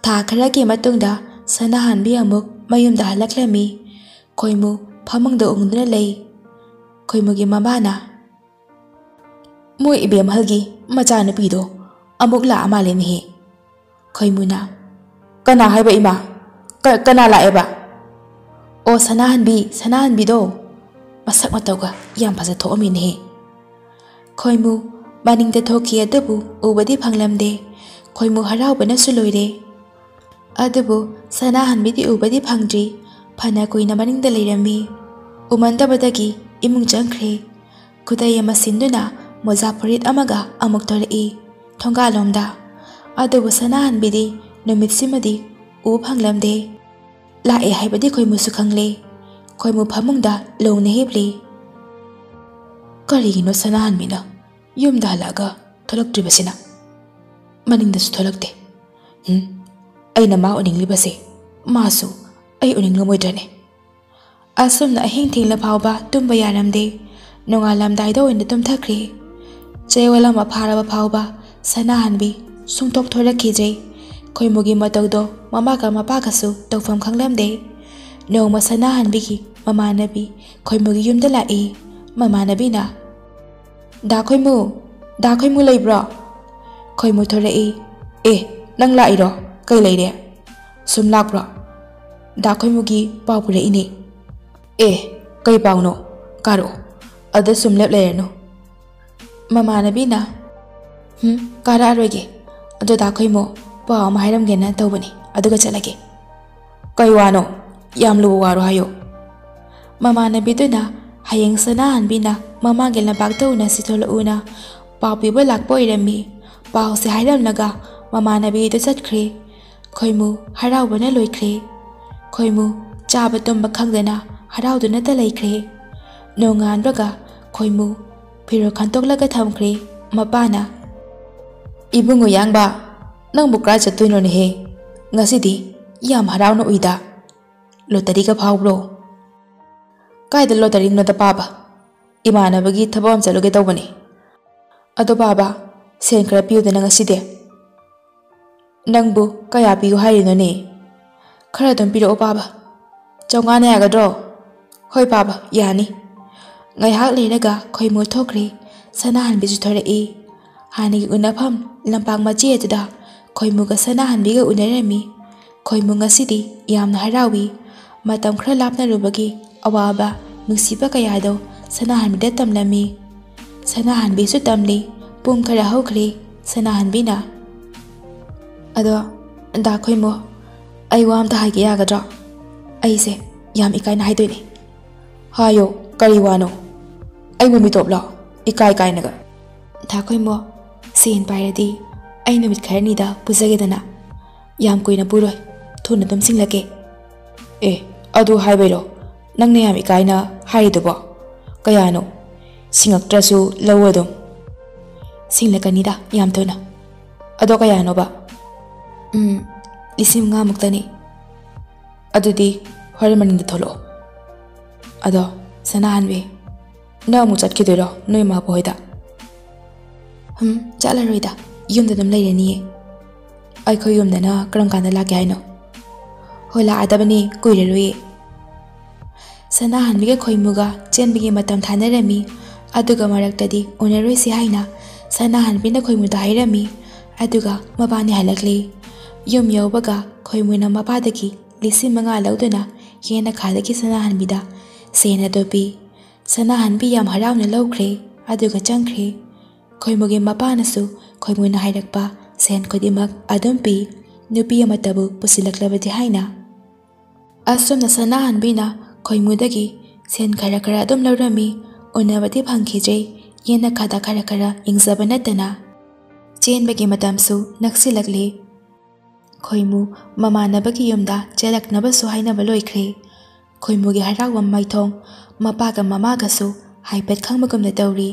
ꯊꯥ ꯈꯔꯒꯤ ꯃꯇꯨꯡꯗ ꯁꯅꯥꯍꯟꯕꯤ ꯑꯃꯨꯛ ꯃꯌꯨꯝꯗ ꯍꯜꯂꯛꯂꯝꯃꯤ꯫ ꯈꯣꯏꯃꯨ ꯐꯃꯨꯡꯗ ꯎꯪꯗꯨꯅ ꯂꯩ꯫ ꯈꯣꯏꯃꯨꯒꯤ ꯃꯃꯥꯅ, "ꯃꯣꯏ ꯏꯕꯦꯝꯍꯜꯒꯤ ꯃꯆꯥꯅꯨꯄꯤꯗꯣ ꯑꯃꯨꯛ ꯂꯥꯛꯑ ꯃꯥꯜꯂꯦꯅꯦꯍꯦ꯫" ꯈꯣꯏꯃꯨꯅ, "ꯀꯅꯥ ꯍꯥꯏꯕ ꯏꯃꯥ? ꯀ-, ꯀꯅꯥ ꯂꯥꯛꯑꯦꯕ?" "ꯑꯣ, ꯁꯅꯥꯍꯟꯕꯤ, ꯁꯅꯥꯍꯟꯕꯤꯗꯣ꯫ ꯃꯁꯛ ꯃꯇꯧꯒ ꯌꯥꯝ ꯐꯖ ꯊꯣꯛꯑꯝꯃꯤꯅꯦꯍꯦ꯫" ꯈꯣꯏꯃꯨ ꯃꯅꯤꯡꯗ ꯊꯣꯛꯈꯤ ꯑꯗꯨꯕꯨ ꯎꯕꯗꯤ ꯐꯪꯂꯝꯗꯦ꯫ ꯈꯣꯏꯃꯨ ꯍꯔꯥꯎꯕꯅꯁꯨ ꯂꯣꯏꯔꯦ꯫ ꯑꯗꯨꯕꯨ ꯁꯅꯥꯍꯟꯕꯤꯗꯤ ꯎꯕꯗꯤ ꯐꯪꯗ꯭ꯔꯤ꯫ ꯐꯅ ꯀꯨꯏꯅ ꯃꯅꯤꯡꯗ ꯂꯩꯔꯝꯃꯤ꯫ ꯎꯃꯟꯗꯕꯗꯒꯤ ꯏꯃꯨꯡ ꯆꯪꯈ꯭ꯔꯦ꯫ ꯈꯨꯗꯩ ꯑꯃ ꯁꯤꯟꯗꯨꯅ ꯃꯣꯖꯥ ꯐꯨꯔꯤꯠ ꯑꯃꯒ ꯑꯃꯨꯛ ꯊꯣꯔꯛꯏ ꯊꯣꯡꯒꯥꯜꯂꯣꯝꯗ꯫ ꯑꯗꯨꯕꯨ ꯁꯅꯥꯍꯟꯕꯤꯗꯤ ꯅꯨꯃꯤꯠꯁꯤꯃꯗꯤ ꯎ ꯐꯪꯂꯝꯗꯦ꯫ ꯂꯥꯛꯑꯦ ꯍꯥꯏꯕꯗꯤ ꯈꯣꯏꯃꯨꯁꯨ ꯈꯪꯂꯦ꯫ ꯈꯣꯏꯃꯨ ꯐꯃꯨꯡꯗ ꯂꯣꯡꯅ ꯍꯤꯞꯂꯤ꯫ ꯀꯔꯤꯒꯤꯅꯣ ꯁꯅꯥꯍꯟꯕꯤꯅ ꯌꯨꯝꯗ ꯍꯜꯂꯛꯑꯒ ꯊꯣꯛꯂꯛꯇ꯭ꯔꯤꯕꯁꯤꯅ? ꯃꯅꯤꯡꯗꯁꯨ ꯊꯣꯛꯂꯛꯇꯦ꯫ ꯍꯨꯝ, ꯑꯩꯅ ꯃꯥ ꯎꯅꯤꯡꯂꯤꯕꯁꯦ ꯃꯥꯁꯨ ꯑꯩ ꯎꯅꯤꯡꯂꯝꯃꯣꯏꯗ꯭ꯔꯅꯦ? ꯑꯁꯨꯝꯅ ꯑꯍꯤꯡ ꯊꯦꯡꯂ ꯐꯥꯎꯕ ꯇꯨꯝꯕ ꯌꯥꯔꯝꯗꯦ꯫ ꯅꯣꯡꯉꯥꯜꯂꯝꯗꯥꯏꯗ ꯑꯣꯏꯅ ꯇꯨꯝꯊꯈ꯭ꯔꯦ꯫ ꯆꯌꯣꯜ ꯑꯃ ꯐꯥꯔꯕ ꯐꯥꯎꯕ ꯁꯅꯥꯍꯟꯕꯤ ꯁꯨꯡꯊꯣꯛ ꯊꯣꯔꯛꯈꯤꯗ꯭ꯔꯦ꯫ ꯈꯣꯏꯃꯨꯒꯤ ꯃꯇꯧꯗꯣ ꯃꯃꯥꯒ ꯃꯄꯥꯒꯁꯨ ꯇꯧꯐꯝ ꯈꯪꯂꯝꯗꯦ꯫ ꯅꯣꯡꯃ ꯁꯅꯥꯍꯟꯕꯤꯒꯤ ꯃꯃꯥꯟꯅꯕꯤ ꯈꯣꯏꯃꯨꯒꯤ ꯌꯨꯝꯗ ꯂꯥꯛꯏ꯫ ꯃꯃꯥꯟꯅꯕꯤꯅ, "ꯗꯥ ꯈꯣꯏꯃꯨ, ꯗꯥ ꯈꯣꯏꯃꯨ ꯂꯩꯕ꯭ꯔꯣ?" ꯈꯣꯏꯃꯨ ꯊꯣꯔꯛꯏ꯫ "ꯑꯦ, ꯅꯪ ꯂꯥꯛꯏꯔꯣ? ꯀꯩ ꯂꯩꯔꯦ? ꯁꯨꯝ ꯂꯥꯛꯄ꯭ꯔꯣ? ꯗꯥ ꯈꯣꯏꯃꯨꯒꯤ ꯄꯥꯎ ꯄꯨꯔꯛꯏꯅꯦ꯫" "ꯑꯦ, ꯀꯩ ꯄꯥꯎꯅꯣ? ꯀꯥꯔꯛꯑꯣ꯫ ꯑꯗꯨ ꯁꯨꯝ ꯂꯦꯞ ꯂꯩꯔꯅꯨ꯫" ꯃꯃꯥꯟꯅꯕꯤꯅ, "ꯍꯨꯝ, ꯀꯥꯔꯛꯑꯔꯣꯏꯒꯦ꯫ ꯑꯗꯣ ꯗꯥ ꯈꯣꯏꯃꯨ, ꯄꯥꯎ ꯑꯃ ꯍꯥꯏꯔꯝꯒꯦꯅ ꯇꯧꯕꯅꯤ, ꯑꯗꯨꯒ ꯆꯠꯂꯒꯦ꯫" "ꯀꯩ ꯋꯥꯅꯣ? ꯌꯥꯝ ꯂꯨꯕ ꯋꯥꯔꯣ ꯍꯥꯏꯌꯣ꯫" ꯃꯃꯥꯟꯅꯕꯤꯗꯨꯅ ꯍꯌꯦꯡ ꯁꯅꯥꯍꯟꯕꯤꯅ ꯃꯃꯥꯒꯤ ꯂꯝꯄꯥꯛꯇ ꯎꯅꯁꯤ ꯊꯣꯛꯂꯛꯎꯅ ꯄꯥꯎ ꯄꯤꯕ ꯂꯥꯛꯄ ꯑꯣꯏꯔꯝꯃꯤ꯫ ꯄꯥꯎꯁꯦ ꯍꯥꯏꯔꯝꯂꯒ ꯃꯃꯥꯟꯅꯕꯤꯗꯨ ꯆꯠꯈ꯭ꯔꯦ꯫ ꯈꯣꯏꯃꯨ ꯍꯔꯥꯎꯕꯅ ꯂꯣꯏꯈ꯭ꯔꯦ꯫ ꯈꯣꯏꯃꯨ ꯆꯥꯕ ꯇꯨꯝꯕ ꯈꯪꯗꯅ ꯍꯔꯥꯎꯗꯨꯅꯇ ꯂꯩꯈ꯭ꯔꯦ꯫ ꯅꯣꯡꯉꯥꯟꯕꯒ ꯈꯣꯏꯃꯨ ꯐꯤꯔꯣꯜ ꯈꯟꯇꯣꯛꯂꯒ ꯊꯝꯈ꯭ꯔꯦ꯫ ꯃꯄꯥꯅ, "ꯏꯕꯨꯡꯉꯣ ꯌꯥꯡꯕ, ꯅꯪꯕꯨ ꯀꯔꯥꯏ ꯆꯠꯇꯣꯏꯅꯣꯅꯦꯍꯦ? ꯉꯁꯤꯗꯤ ꯌꯥꯝ ꯍꯔꯥꯎꯅ ꯎꯏꯗ꯫ ꯂꯣꯇꯔꯤꯒ ꯐꯥꯎꯕ꯭ꯔꯣ?" "ꯀꯥꯏꯗ ꯂꯣꯇꯔꯤꯅꯣꯗ ꯄꯥꯕ? ꯏꯃꯥꯟꯅꯕꯒꯤ ꯊꯕꯛ ꯑꯃ ꯆꯠꯂꯨꯒꯦ ꯇꯧꯕꯅꯤ꯫ ꯑꯗꯣ ꯄꯥꯕ, ꯁꯦꯟ ꯈꯔ ꯄꯤꯌꯨꯗꯅ ꯉꯁꯤꯗꯤ꯫" "ꯅꯪꯕꯨ ꯀꯌꯥ ꯄꯤꯌꯨ ꯍꯥꯏꯔꯤꯅꯣꯅꯦ?" "ꯈꯔ ꯑꯗꯨꯝ ꯄꯤꯔꯛꯑꯣ ꯄꯥꯕ꯫ ꯆꯥꯝꯃꯉꯥꯅ ꯌꯥꯒꯗ꯭ꯔꯣ?" "ꯍꯣꯏ ꯄꯥꯕ, ꯌꯥꯅꯤ꯫" ꯉꯥꯏꯍꯥꯛ ꯂꯩꯔꯒ ꯈꯣꯏꯃꯨ ꯊꯣꯛꯈ꯭ꯔꯦ꯫ ꯁꯅꯥꯍꯟꯕꯤꯁꯨ ꯊꯣꯔꯛꯏ꯫ ꯍꯥꯟꯅꯒꯤ ꯎꯅꯐꯝ ꯂꯝꯄꯥꯛ ꯃꯆꯦ ꯑꯗꯨꯗ ꯈꯣꯏꯃꯨꯒ ꯁꯅꯥꯍꯟꯕꯤꯒ ꯎꯅꯔꯝꯃꯤ꯫ ꯈꯣꯏꯃꯨ ꯉꯁꯤꯗꯤ ꯌꯥꯝꯅ ꯍꯔꯥꯎꯏ꯫ ꯃꯇꯝ ꯈꯔ ꯂꯥꯞꯅꯔꯨꯕꯒꯤ ꯑꯋꯥꯕ, ꯅꯨꯡꯁꯤꯕ ꯀꯌꯥꯗꯣ ꯁꯅꯥꯍꯟꯕꯤꯗ ꯇꯝꯂꯝꯃꯤ꯫ ꯁꯅꯥꯍꯟꯕꯤꯁꯨ ꯇꯝꯂꯤ꯫ ꯄꯨꯡ ꯈꯔ ꯍꯧꯈ꯭ꯔꯦ꯫ ꯁꯅꯥꯍꯟꯕꯤꯅ, "ꯑꯗꯣ, ꯗꯥ ꯈꯣꯏꯃꯨ, ꯑꯩ ꯋꯥ ꯑꯝꯇ ꯍꯥꯏꯒꯦ ꯌꯥꯒꯗ꯭ꯔꯣ? ꯑꯩꯁꯦ ꯌꯥꯝ ꯏꯀꯥꯏꯅ ꯍꯥꯏꯗꯣꯏꯅꯦ꯫" "ꯍꯥꯏꯌꯣ, ꯀꯔꯤ ꯋꯥꯅꯣ? ꯑꯩꯕꯨ ꯃꯤꯇꯣꯞꯂꯣ? ꯏꯀꯥꯏ ꯀꯥꯏꯅꯒ꯫" "ꯗꯥ ꯈꯣꯏꯃꯨ, ꯁꯦꯟ ꯄꯥꯏꯔꯗꯤ ꯑꯩ ꯅꯨꯃꯤꯠ ꯈꯔꯅꯤꯗ ꯄꯨꯖꯒꯦꯗꯅ꯫ ꯌꯥꯝ ꯀꯨꯏꯅ ꯄꯨꯔꯣꯏ, ꯊꯨꯅ ꯑꯗꯨꯝ ꯁꯤꯡꯂꯛꯀꯦ꯫" "ꯑꯦ, ꯑꯗꯨ ꯍꯥꯏꯕꯩꯔꯣ ꯅꯪꯅ ꯌꯥꯝ ꯏꯀꯥꯏꯅ ꯍꯥꯏꯔꯤꯗꯨꯕꯣ? ꯀꯌꯥꯅꯣ? ꯁꯤꯡꯉꯛꯇ꯭ꯔꯁꯨ ꯂꯧ ꯑꯗꯨꯝ꯫" "ꯁꯤꯡꯂꯛꯀꯅꯤꯗ, ꯌꯥꯝ ꯊꯨꯅ꯫" "ꯑꯗꯣ ꯀꯌꯥꯅꯣꯕ?" "ꯎꯝ, ꯂꯤꯁꯤꯡ ꯃꯉꯥꯃꯨꯛꯇꯅꯤ꯫" "ꯑꯗꯨꯗꯤ ꯍꯣꯔꯦꯟ ꯃꯅꯤꯡꯗ ꯊꯣꯛꯂꯛꯑꯣ꯫ ꯑꯗꯣ, ꯁꯅꯥꯍꯟꯕꯤ, ꯅꯪ ꯑꯃꯨꯛ ꯆꯠꯈꯤꯗꯣꯏꯔꯣ ꯅꯣꯏ ꯃꯥꯕꯨ ꯍꯣꯏꯗ?" "ꯍꯝ, ꯆꯠꯂꯔꯣꯏꯗ, ꯌꯨꯝꯗ ꯑꯗꯨꯝ ꯂꯩꯔꯅꯤꯌꯦ꯫" "ꯑꯩꯈꯣꯏ ꯌꯨꯝꯗꯅ ꯀꯔꯝ ꯀꯥꯟꯗ ꯂꯥꯛꯀꯦ ꯍꯥꯏꯅꯣ?" "ꯍꯣꯏ, ꯂꯥꯛꯑꯗꯕꯅꯤ, ꯀꯨꯏꯔꯔꯣꯏꯌꯦ꯫" ꯁꯅꯥꯍꯟꯕꯤꯒ ꯈꯣꯏꯃꯨꯒ ꯆꯦꯟꯕꯒꯤ ꯃꯇꯝ ꯊꯥꯅꯔꯝꯃꯤ꯫ ꯑꯗꯨꯒ ꯃꯔꯛꯇꯗꯤ ꯎꯅꯔꯣꯏꯁꯤ ꯍꯥꯏꯅ ꯁꯅꯥꯍꯟꯕꯤꯅ ꯈꯣꯏꯃꯨꯗ ꯍꯥꯏꯔꯝꯃꯤ꯫ ꯑꯗꯨꯒ ꯃꯕꯥꯅꯤ ꯍꯜꯂꯛꯂꯤ꯫ ꯌꯨꯝ ꯌꯧꯕꯒ ꯈꯣꯏꯃꯨꯅ ꯃꯄꯥꯗꯒꯤ ꯂꯤꯁꯤꯡ ꯃꯉꯥ ꯂꯧꯗꯨꯅ ꯌꯦꯅꯈꯥꯗꯒꯤ ꯁꯅꯥꯍꯟꯕꯤꯗ ꯁꯦꯟ ꯑꯗꯨ ꯄꯤ꯫ ꯁꯅꯥꯍꯟꯕꯤ ꯌꯥꯝ ꯍꯔꯥꯎꯅ ꯂꯧꯈ꯭ꯔꯦ꯫ ꯑꯗꯨꯒ ꯆꯪꯈ꯭ꯔꯦ꯫ ꯈꯣꯏꯃꯨꯒꯤ ꯃꯄꯥꯅꯁꯨ ꯈꯣꯏꯃꯨꯅ ꯍꯥꯏꯔꯛꯄ ꯁꯦꯟ ꯈꯨꯗꯤꯡꯃꯛ ꯑꯗꯨꯝ ꯄꯤ, ꯅꯨꯄꯤ ꯑꯃꯠꯇꯕꯨ ꯄꯨꯁꯤꯜꯂꯛꯂꯕꯗꯤ ꯍꯥꯏꯅ꯫ ꯑꯁꯨꯝꯅ ꯁꯅꯥꯍꯟꯕꯤꯅ ꯈꯣꯏꯃꯨꯗꯒꯤ ꯁꯦꯟ ꯈꯔ ꯈꯔ ꯑꯗꯨꯝ ꯂꯧꯔꯝꯃꯤ꯫ ꯎꯅꯕꯗꯤ ꯐꯪꯈꯤꯗ꯭ꯔꯦ꯫ ꯌꯦꯅꯈꯥꯗ ꯈꯔ ꯈꯔ ꯌꯦꯡꯖꯕ ꯅꯠꯇꯅ꯫ ꯆꯦꯟꯕꯒꯤ ꯃꯇꯝꯁꯨ ꯅꯛꯁꯤꯜꯂꯛꯂꯦ꯫ ꯈꯣꯏꯃꯨ ꯃꯃꯥꯟꯅꯕꯒꯤ ꯌꯨꯝꯗ ꯆꯦꯜꯂꯛꯅꯕꯁꯨ ꯍꯥꯏꯅꯕ ꯂꯣꯏꯈ꯭ꯔꯦ꯫ ꯈꯣꯏꯃꯨꯒꯤ ꯍꯔꯥꯎꯕ ꯃꯥꯏꯊꯣꯡ ꯃꯄꯥꯒ ꯃꯃꯥꯒꯁꯨ ꯍꯥꯏꯐꯦꯠ ꯈꯪꯕꯒꯨꯝꯅ ꯇꯧꯔꯤ꯫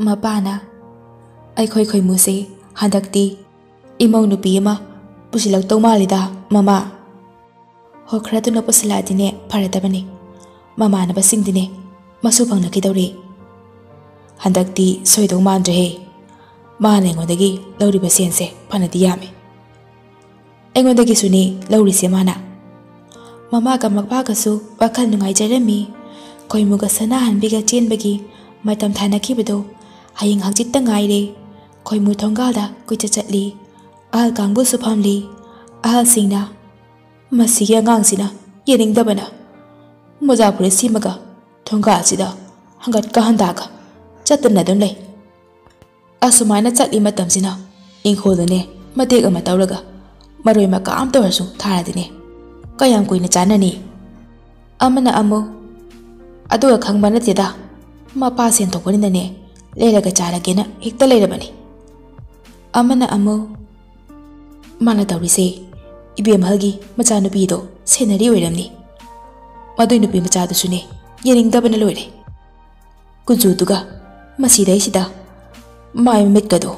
ꯃꯄꯥꯅ, "ꯑꯩꯈꯣꯏ ꯈꯣꯏꯃꯨꯁꯦ ꯍꯟꯗꯛꯇꯤ ꯏꯃꯧ ꯅꯨꯄꯤ ꯑꯃ ꯄꯨꯁꯤꯜꯂꯛꯇꯧ ꯃꯥꯜꯂꯤꯗ, ꯃꯃꯥ꯫ ꯍꯣ, ꯈꯔ ꯊꯨꯅ ꯄꯨꯁꯤꯜꯂꯛꯑꯗꯤꯅꯦ ꯐꯔꯗꯕꯅꯤ꯫ ꯃꯃꯥꯟꯅꯕꯁꯤꯡꯗꯤꯅꯦ ꯃꯁꯨ ꯐꯪꯂꯛꯈꯤꯗꯧꯔꯤ꯫ ꯍꯟꯗꯛꯇꯤ ꯁꯣꯏꯗꯧ ꯃꯥꯟꯗ꯭ꯔꯦꯍꯦ꯫ ꯃꯥꯅ ꯑꯩꯉꯣꯟꯗꯒꯤ ꯂꯧꯔꯤꯕ ꯁꯦꯟꯁꯦ ꯐꯅꯗꯤ ꯌꯥꯝꯃꯤ꯫ ꯑꯩꯉꯣꯟꯗꯒꯤꯁꯨꯅꯤ ꯂꯧꯔꯤꯁꯦ ꯃꯥꯅ"꯫ ꯃꯃꯥꯒ ꯃꯄꯥꯒꯁꯨ ꯋꯥꯈꯜ ꯅꯨꯡꯉꯥꯏꯖꯔꯝꯃꯤ꯫ ꯈꯣꯏꯃꯨꯒ ꯁꯅꯥꯍꯟꯕꯤꯒ ꯆꯦꯟꯕꯒꯤ ꯃꯇꯝ ꯊꯥꯅꯈꯤꯕꯗꯣ ꯍꯌꯦꯡ ꯍꯪꯆꯤꯠꯇ ꯉꯥꯏꯔꯦ꯫ ꯈꯣꯏꯃꯨ ꯊꯣꯡꯒꯥꯜꯗ ꯀꯣꯏꯆꯠ ꯆꯠꯂꯤ꯫ ꯑꯍꯜ ꯀꯥꯡꯕꯨꯁꯨ ꯐꯝꯂꯤ꯫ ꯑꯍꯜꯁꯤꯡꯅ, "ꯃꯁꯤꯒꯤ ꯑꯉꯥꯡꯁꯤꯅ ꯌꯦꯡꯅꯤꯡꯗꯕꯅ ꯃꯣꯖꯥ ꯐꯨꯔꯤꯠ ꯁꯦꯝꯃꯒ ꯊꯣꯡꯒꯥꯜꯁꯤꯗ ꯍꯪꯒꯠꯀ ꯍꯟꯗꯥꯒ ꯆꯠꯇꯅ ꯑꯗꯨꯝ ꯂꯩ꯫ ꯑꯁꯨꯃꯥꯏꯅ ꯆꯠꯂꯤ ꯃꯇꯝꯁꯤꯅ ꯏꯪꯈꯣꯜꯗꯅꯦ ꯃꯇꯦꯛ ꯑꯃ ꯇꯧꯔꯒ ꯃꯔꯣꯏ ꯃꯀꯥ ꯑꯃꯇ ꯑꯣꯏꯔꯁꯨ ꯊꯥꯔꯗꯤꯅꯦ ꯀꯌꯥꯝ ꯀꯨꯏꯅ ꯆꯥꯅꯅꯤ?" ꯑꯃꯅ ꯑꯃꯨꯛ, "ꯑꯗꯨꯒ ꯈꯪꯕ ꯅꯠꯇꯦꯗ, ꯃꯄꯥ ꯁꯦꯟ ꯊꯣꯛꯄꯅꯤꯅꯅꯦ ꯂꯩꯔꯒ ꯆꯥꯔꯒꯦꯅ ꯍꯦꯛꯇ ꯂꯩꯔꯕꯅꯤ"꯫ ꯑꯃꯅ ꯑꯃꯨꯛ, "ꯃꯥꯅ ꯇꯧꯔꯤꯁꯦ ꯏꯕꯦꯝꯍꯜꯒꯤ ꯃꯆꯥꯅꯨꯄꯤꯗꯣ ꯁꯦꯟꯅꯔꯤ ꯑꯣꯏꯔꯝꯅꯤ꯫ ꯃꯗꯨꯏ ꯅꯨꯄꯤ ꯃꯆꯥꯗꯨꯁꯨꯅꯦ ꯌꯦꯡꯅꯤꯡꯗꯕꯅ ꯂꯣꯏꯔꯦ꯫ ꯀꯨꯆꯨꯗꯨꯒ ꯃꯁꯤꯗꯩꯁꯤꯗ ꯃꯥꯏ ꯃꯃꯤꯠꯀꯗꯣ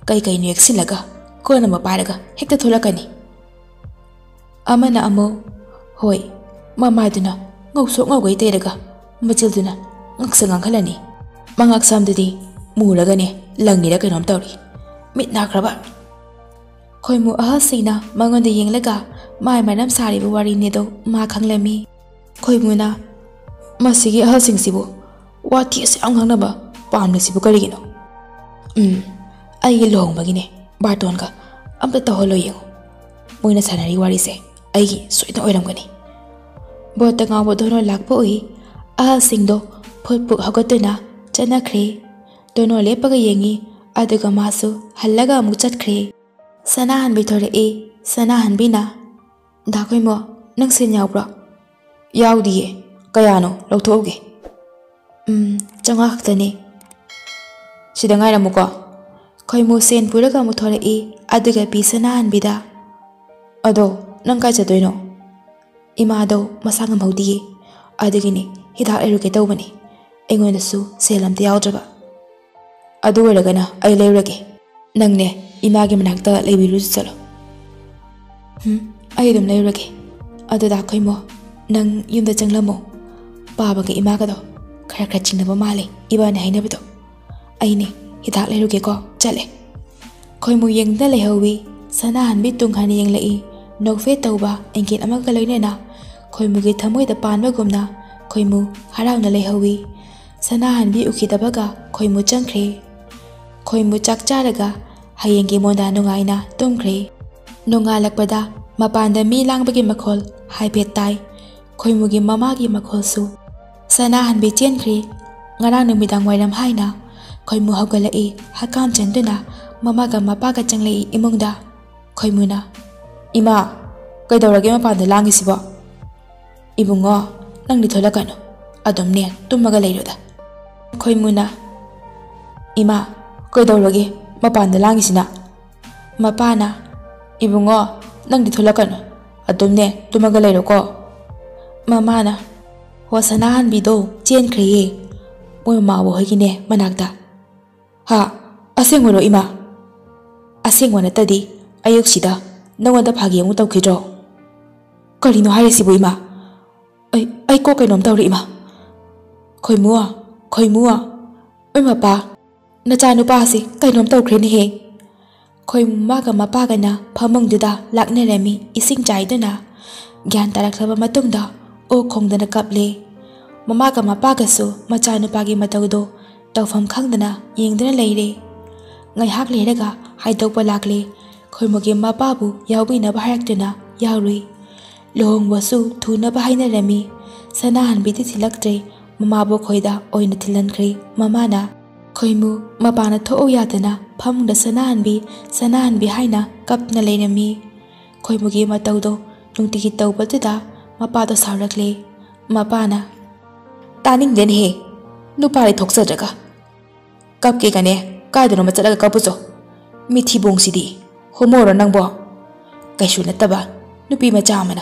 ꯀꯩ ꯀꯩꯅꯣ ꯌꯦꯛꯁꯤꯜꯂꯒ ꯀꯣꯟ ꯑꯃ ꯄꯥꯏꯔꯒ ꯍꯦꯛꯇ ꯊꯣꯛꯂꯛꯀꯅꯤ"꯫ ꯑꯃꯅ ꯑꯃꯨꯛ, "ꯍꯣꯏ, ꯃꯃꯥꯏꯗꯨꯅ ꯉꯧꯁꯣꯛ ꯉꯧꯒꯩ ꯇꯩꯔꯒ ꯃꯆꯤꯜꯗꯨꯅ ꯉꯛꯁ ꯉꯥꯡꯍꯜꯂꯅꯤ꯫ ꯃꯉꯛꯁꯝꯗꯨꯗꯤ ꯃꯨꯔꯒꯅꯦ ꯂꯪꯉꯤꯔ ꯀꯩꯅꯣꯝ ꯇꯧꯔꯤ꯫ ꯃꯤꯠ ꯅꯥꯈ꯭ꯔꯕ"꯫ ꯈꯣꯏꯃꯨ ꯑꯍꯜꯁꯤꯡꯅ ꯃꯉꯣꯟꯗ ꯌꯦꯡꯂꯒ ꯃꯥꯏ ꯃꯔꯝ ꯁꯥꯔꯤꯕ ꯋꯥꯔꯤꯅꯦꯗꯣ ꯃꯥ ꯈꯪꯂꯝꯃꯤ꯫ ꯈꯣꯏꯃꯨꯅ, "ꯃꯁꯤꯒꯤ ꯑꯍꯜꯁꯤꯡꯁꯤꯕꯨ ꯋꯥꯊꯤ ꯑꯁꯨꯛ ꯌꯥꯝ ꯉꯥꯡꯅꯕ ꯄꯥꯝꯂꯤꯁꯤꯕꯨ ꯀꯔꯤꯒꯤꯅꯣ? ꯎꯝ, ꯑꯩꯒꯤ ꯂꯨꯍꯣꯡꯕꯒꯤꯅꯦ ꯕꯥꯔꯇꯣꯟꯒ ꯑꯝꯇ ꯇꯧꯍꯜꯂꯣ ꯌꯦꯡꯉꯨ꯫ ꯃꯣꯏꯅ ꯁꯥꯟꯅꯔꯤ ꯋꯥꯔꯤꯁꯦ ꯑꯩꯒꯤ ꯁꯣꯏꯗꯅ ꯑꯣꯏꯔꯝꯒꯅꯤ"꯫ ꯕꯣꯠꯇ ꯉꯥꯎꯕ ꯗꯣꯅꯣ ꯂꯥꯛꯄ ꯎꯏ꯫ ꯑꯍꯜꯁꯤꯡꯗꯣ ꯐꯨꯠ ꯐꯨꯛ ꯍꯧꯒꯠꯇꯨꯅ ꯆꯠꯅꯈ꯭ꯔꯦ꯫ ꯗꯣꯅꯣ ꯂꯦꯞꯄꯒ ꯌꯦꯡꯉꯤ, ꯑꯗꯨꯒ ꯃꯥꯁꯨ ꯍꯜꯂꯒ ꯑꯃꯨꯛ ꯆꯠꯈ꯭ꯔꯦ꯫ ꯁꯅꯥꯍꯟꯕꯤ ꯊꯣꯔꯛꯏ꯫ ꯁꯅꯥꯍꯟꯕꯤꯅ, "ꯗꯥ ꯈꯣꯏꯃꯣ, ꯅꯪ ꯁꯦꯟ ꯌꯥꯎꯕ꯭ꯔꯣ?" "ꯌꯥꯎꯗꯤꯌꯦ"꯫ "ꯀꯌꯥꯅꯣ? ꯂꯧꯊꯣꯛꯎꯒꯦ꯫" "ꯎꯝ, ꯆꯥꯝꯃꯉꯥ ꯈꯛꯇꯅꯦ꯫" "ꯁꯤꯗ ꯉꯥꯏꯔꯝꯃꯨꯀꯣ꯫" ꯈꯣꯏꯃꯨ ꯁꯦꯟ ꯄꯨꯔꯒ ꯑꯃꯨꯛ ꯊꯣꯔꯛꯏ, ꯑꯗꯨꯒ ꯄꯤ ꯁꯅꯥꯍꯟꯕꯤꯗ꯫ "ꯑꯗꯣ, ꯅꯪ ꯀꯥꯏ ꯆꯠꯇꯣꯏꯅꯣ?" "ꯏꯃꯥꯗꯣ ꯃꯁꯥ ꯉꯝꯍꯧꯗꯤꯌꯦ, ꯑꯗꯨꯒꯤꯅꯦ, ꯍꯤꯗꯥꯛ ꯂꯩꯔꯨꯒꯦ ꯇꯧꯕꯅꯦ꯫ ꯑꯩꯉꯣꯟꯗꯁꯨ ꯁꯦꯜ ꯑꯝꯇ ꯌꯥꯎꯗ꯭ꯔꯕ꯫" "ꯑꯗꯨ ꯑꯣꯏꯔꯒꯅ ꯑꯩ ꯂꯩꯔꯨꯔꯒꯦ꯫ ꯅꯪꯅꯦ, ꯏꯃꯥꯒꯤ ꯃꯅꯥꯛꯇ ꯂꯩꯕꯤꯔꯨꯁꯨ ꯆꯠꯂꯣ꯫" "ꯍꯨꯝ, ꯑꯩ ꯑꯗꯨꯝ ꯂꯩꯔꯨꯔꯒꯦ꯫ ꯑꯗꯨꯗ ꯈꯣꯏꯃꯨ, ꯅꯪ ꯌꯨꯝꯗ ꯆꯪꯂꯝꯃꯣ꯫ ꯄꯥꯕꯒ ꯏꯃꯥꯒꯗꯣ ꯈꯔ ꯈꯔ ꯆꯤꯡꯅꯕ ꯃꯥꯜꯂꯦ ꯏꯕꯥꯅꯤ ꯍꯥꯏꯅꯕꯗꯣ꯫ ꯑꯩꯅꯦ, ꯍꯤꯗꯥꯛ ꯂꯩꯔꯨꯒꯦꯀꯣ, ꯆꯠꯂꯦ꯫" ꯈꯣꯏꯃꯨ ꯌꯦꯡꯗꯨꯅ ꯂꯩꯍꯧꯋꯤ꯫ ꯁꯅꯥꯍꯟꯕꯤ ꯇꯨꯡ ꯍꯟꯅ ꯌꯦꯡꯂꯛꯏ꯫ ꯅꯣꯛꯐꯦꯠ ꯇꯧꯕ ꯏꯪꯒꯤꯠ ꯑꯃꯒ ꯂꯣꯏꯅꯅ ꯈꯣꯏꯃꯨꯒꯤ ꯊꯃꯣꯏꯗ ꯄꯥꯟꯕꯒꯨꯝꯅ ꯈꯣꯏꯃꯨ ꯍꯔꯥꯎꯅ ꯂꯩꯍꯧꯋꯤ꯫ ꯁꯅꯥꯍꯟꯕꯤ ꯎꯈꯤꯗꯕꯒ ꯈꯣꯏꯃꯨ ꯆꯪꯈ꯭ꯔꯦ꯫ ꯈꯣꯏꯃꯨ ꯆꯥꯛ ꯆꯥꯔꯒ ꯍꯌꯦꯡꯒꯤ ꯃꯣꯟꯗꯥ ꯅꯨꯡꯉꯥꯏꯅ ꯇꯨꯝꯈ꯭ꯔꯦ꯫ ꯅꯣꯡꯉꯥꯜꯂꯛꯄꯗ ꯃꯄꯥꯟꯗ ꯃꯤ ꯂꯥꯡꯕꯒꯤ ꯃꯈꯣꯜ ꯍꯥꯏꯐꯦꯠ ꯇꯥꯏ꯫ ꯈꯣꯏꯃꯨꯒꯤ ꯃꯃꯥꯒꯤ ꯃꯈꯣꯜꯁꯨ꯫ ꯁꯅꯥꯍꯟꯕꯤ ꯆꯦꯟꯈ꯭ꯔꯦ꯫ ꯉꯔꯥꯡ ꯅꯨꯃꯤꯗꯥꯡ ꯋꯥꯏꯔꯝ ꯍꯥꯏꯅ ꯈꯣꯏꯃꯨ ꯍꯧꯒꯠꯂꯛꯏ, ꯍꯛꯀꯥꯝ ꯆꯟꯗꯨꯅ ꯃꯃꯥꯒ ꯃꯄꯥꯒ ꯆꯪꯂꯛꯏ ꯏꯃꯨꯡꯗ꯫ ꯈꯣꯏꯃꯨꯅ, "ꯏꯃꯥ, ꯀꯩꯗꯧꯔꯒꯦ ꯃꯄꯥꯟꯗ ꯂꯥꯡꯉꯤꯁꯤꯕꯣ?" "ꯏꯕꯨꯡꯉꯣ, ꯅꯪꯗꯤ ꯊꯣꯛꯂꯛꯀꯅꯨ, ꯑꯗꯨꯝꯅꯦ ꯇꯨꯝꯃꯒ ꯂꯩꯔꯨꯗ꯫" ꯈꯣꯏꯃꯨꯅ, "ꯏꯃꯥ, ꯀꯩꯗꯧꯔꯒꯦ ꯃꯄꯥꯟꯗ ꯂꯥꯡꯉꯤꯁꯤꯅ?" ꯃꯄꯥꯅ, "ꯏꯕꯨꯡꯉꯣ, ꯅꯪꯗꯤ ꯊꯣꯛꯂꯛꯀꯅꯨ, ꯑꯗꯨꯝꯅꯦ ꯇꯨꯝꯃꯒ ꯂꯩꯔꯣꯀꯣ꯫" ꯃꯃꯥꯅ, "ꯍꯣ, ꯁꯅꯥꯍꯟꯕꯤꯗꯣ ꯆꯦꯟꯈ꯭ꯔꯦꯌꯦ, ꯃꯣꯏ ꯃꯃꯥꯕꯣ ꯍꯣꯏꯒꯤꯅꯦ ꯃꯅꯥꯛꯇ꯫" "ꯍꯥ? ꯑꯁꯦꯡꯕꯔꯣ ꯏꯃꯥ?" "ꯑꯁꯦꯡꯕ ꯅꯠꯇꯗꯤ ꯑꯌꯨꯛꯁꯤꯗ ꯅꯉꯣꯟꯗ ꯐꯥꯒꯤ ꯑꯃꯨꯛ ꯇꯧꯈꯤꯗ꯭ꯔꯣ? ꯀꯔꯤꯅꯣ ꯍꯥꯏꯔꯤꯁꯤꯕꯨ ꯏꯃꯥ? ꯑꯩ, ꯑꯩ ꯀꯣꯛ ꯀꯩꯅꯣꯝ ꯇꯧꯔꯦ ꯏꯃꯥ꯫ ꯈꯣꯏꯃꯨ, ꯈꯣꯏꯃꯨ, ꯑꯣꯏ ꯃꯄꯥ, ꯅꯆꯥꯅꯨꯄꯥꯁꯤ ꯀꯩꯅꯣꯝ ꯇꯧꯈ꯭ꯔꯦꯅꯦꯍꯦ꯫" ꯈꯣꯏꯃꯨ ꯃꯃꯥꯒ ꯃꯄꯥꯒꯅ ꯐꯃꯨꯡꯗꯨꯗ ꯂꯥꯛꯅꯔꯝꯃꯤ ꯏꯁꯤꯡ ꯆꯥꯏꯗꯨꯅ꯫ ꯒ꯭ꯌꯥꯟ ꯇꯥꯔꯛꯂꯕ ꯃꯇꯨꯡꯗ ꯑꯣꯛ ꯈꯣꯡꯗꯅ ꯀꯞꯂꯦ꯫ ꯃꯃꯥꯒ ꯃꯄꯥꯒꯁꯨ ꯃꯆꯥꯅꯨꯄꯥꯒꯤ ꯃꯇꯧꯗꯣ ꯇꯧꯐꯝ ꯈꯪꯗꯅ ꯌꯦꯡꯗꯨꯅ ꯂꯩꯔꯦ꯫ ꯉꯥꯏꯍꯥꯛ ꯂꯩꯔꯒ ꯍꯥꯏꯗꯣꯛꯄ ꯂꯥꯛꯂꯦ꯫ ꯈꯣꯏꯃꯨꯒꯤ ꯃꯄꯥꯕꯨ ꯌꯥꯎꯕꯤꯅꯕ ꯍꯥꯏꯔꯛꯇꯨꯅ ꯌꯥꯎꯔꯨꯏ꯫ ꯂꯨꯍꯣꯡꯕꯁꯨ ꯊꯨꯅꯕ ꯍꯥꯏꯅꯔꯝꯃꯤ꯫ ꯁꯅꯥꯍꯟꯕꯤꯗꯤ ꯊꯤꯜꯂꯛꯇ꯭ꯔꯦ, ꯃꯃꯥꯕꯣꯛ ꯈꯣꯏꯗ ꯑꯣꯏꯅ ꯊꯤꯜꯍꯟꯈ꯭ꯔꯦ ꯃꯃꯥꯅ꯫ ꯈꯣꯏꯃꯨ ꯃꯄꯥꯅ ꯊꯣꯛꯎ ꯌꯥꯗꯅ ꯐꯃꯨꯡꯗ ꯁꯅꯥꯍꯟꯕꯤ, ꯁꯅꯥꯍꯟꯕꯤ ꯍꯥꯏꯅ ꯀꯞꯇꯨꯅ ꯂꯩꯔꯝꯃꯤ꯫ ꯈꯣꯏꯃꯨꯒꯤ ꯃꯇꯧꯗꯣ ꯅꯨꯡꯇꯤꯒꯤ ꯇꯧꯕꯗꯨꯗ ꯃꯄꯥꯗꯣ ꯁꯥꯎꯔꯛꯂꯦ꯫ ꯃꯄꯥꯅ, "ꯇꯥꯅꯤꯡꯗꯦꯅꯦꯍꯦ, ꯅꯨꯄꯥꯗꯤ ꯊꯣꯛꯆꯗ꯭ꯔꯒ꯫ ꯀꯞꯀꯦꯒꯅꯦ, ꯀꯥꯏꯗꯅꯣꯃ ꯆꯠꯂꯒ ꯀꯞꯄꯨꯆꯣ꯫ ꯃꯤꯊꯤꯕꯣꯡꯁꯤꯗꯤ, ꯍꯣꯃꯣꯔꯣ ꯅꯪꯕꯣ? ꯀꯩꯁꯨ ꯅꯠꯇꯕ ꯅꯨꯄꯤ ꯃꯆꯥ ꯑꯃꯅ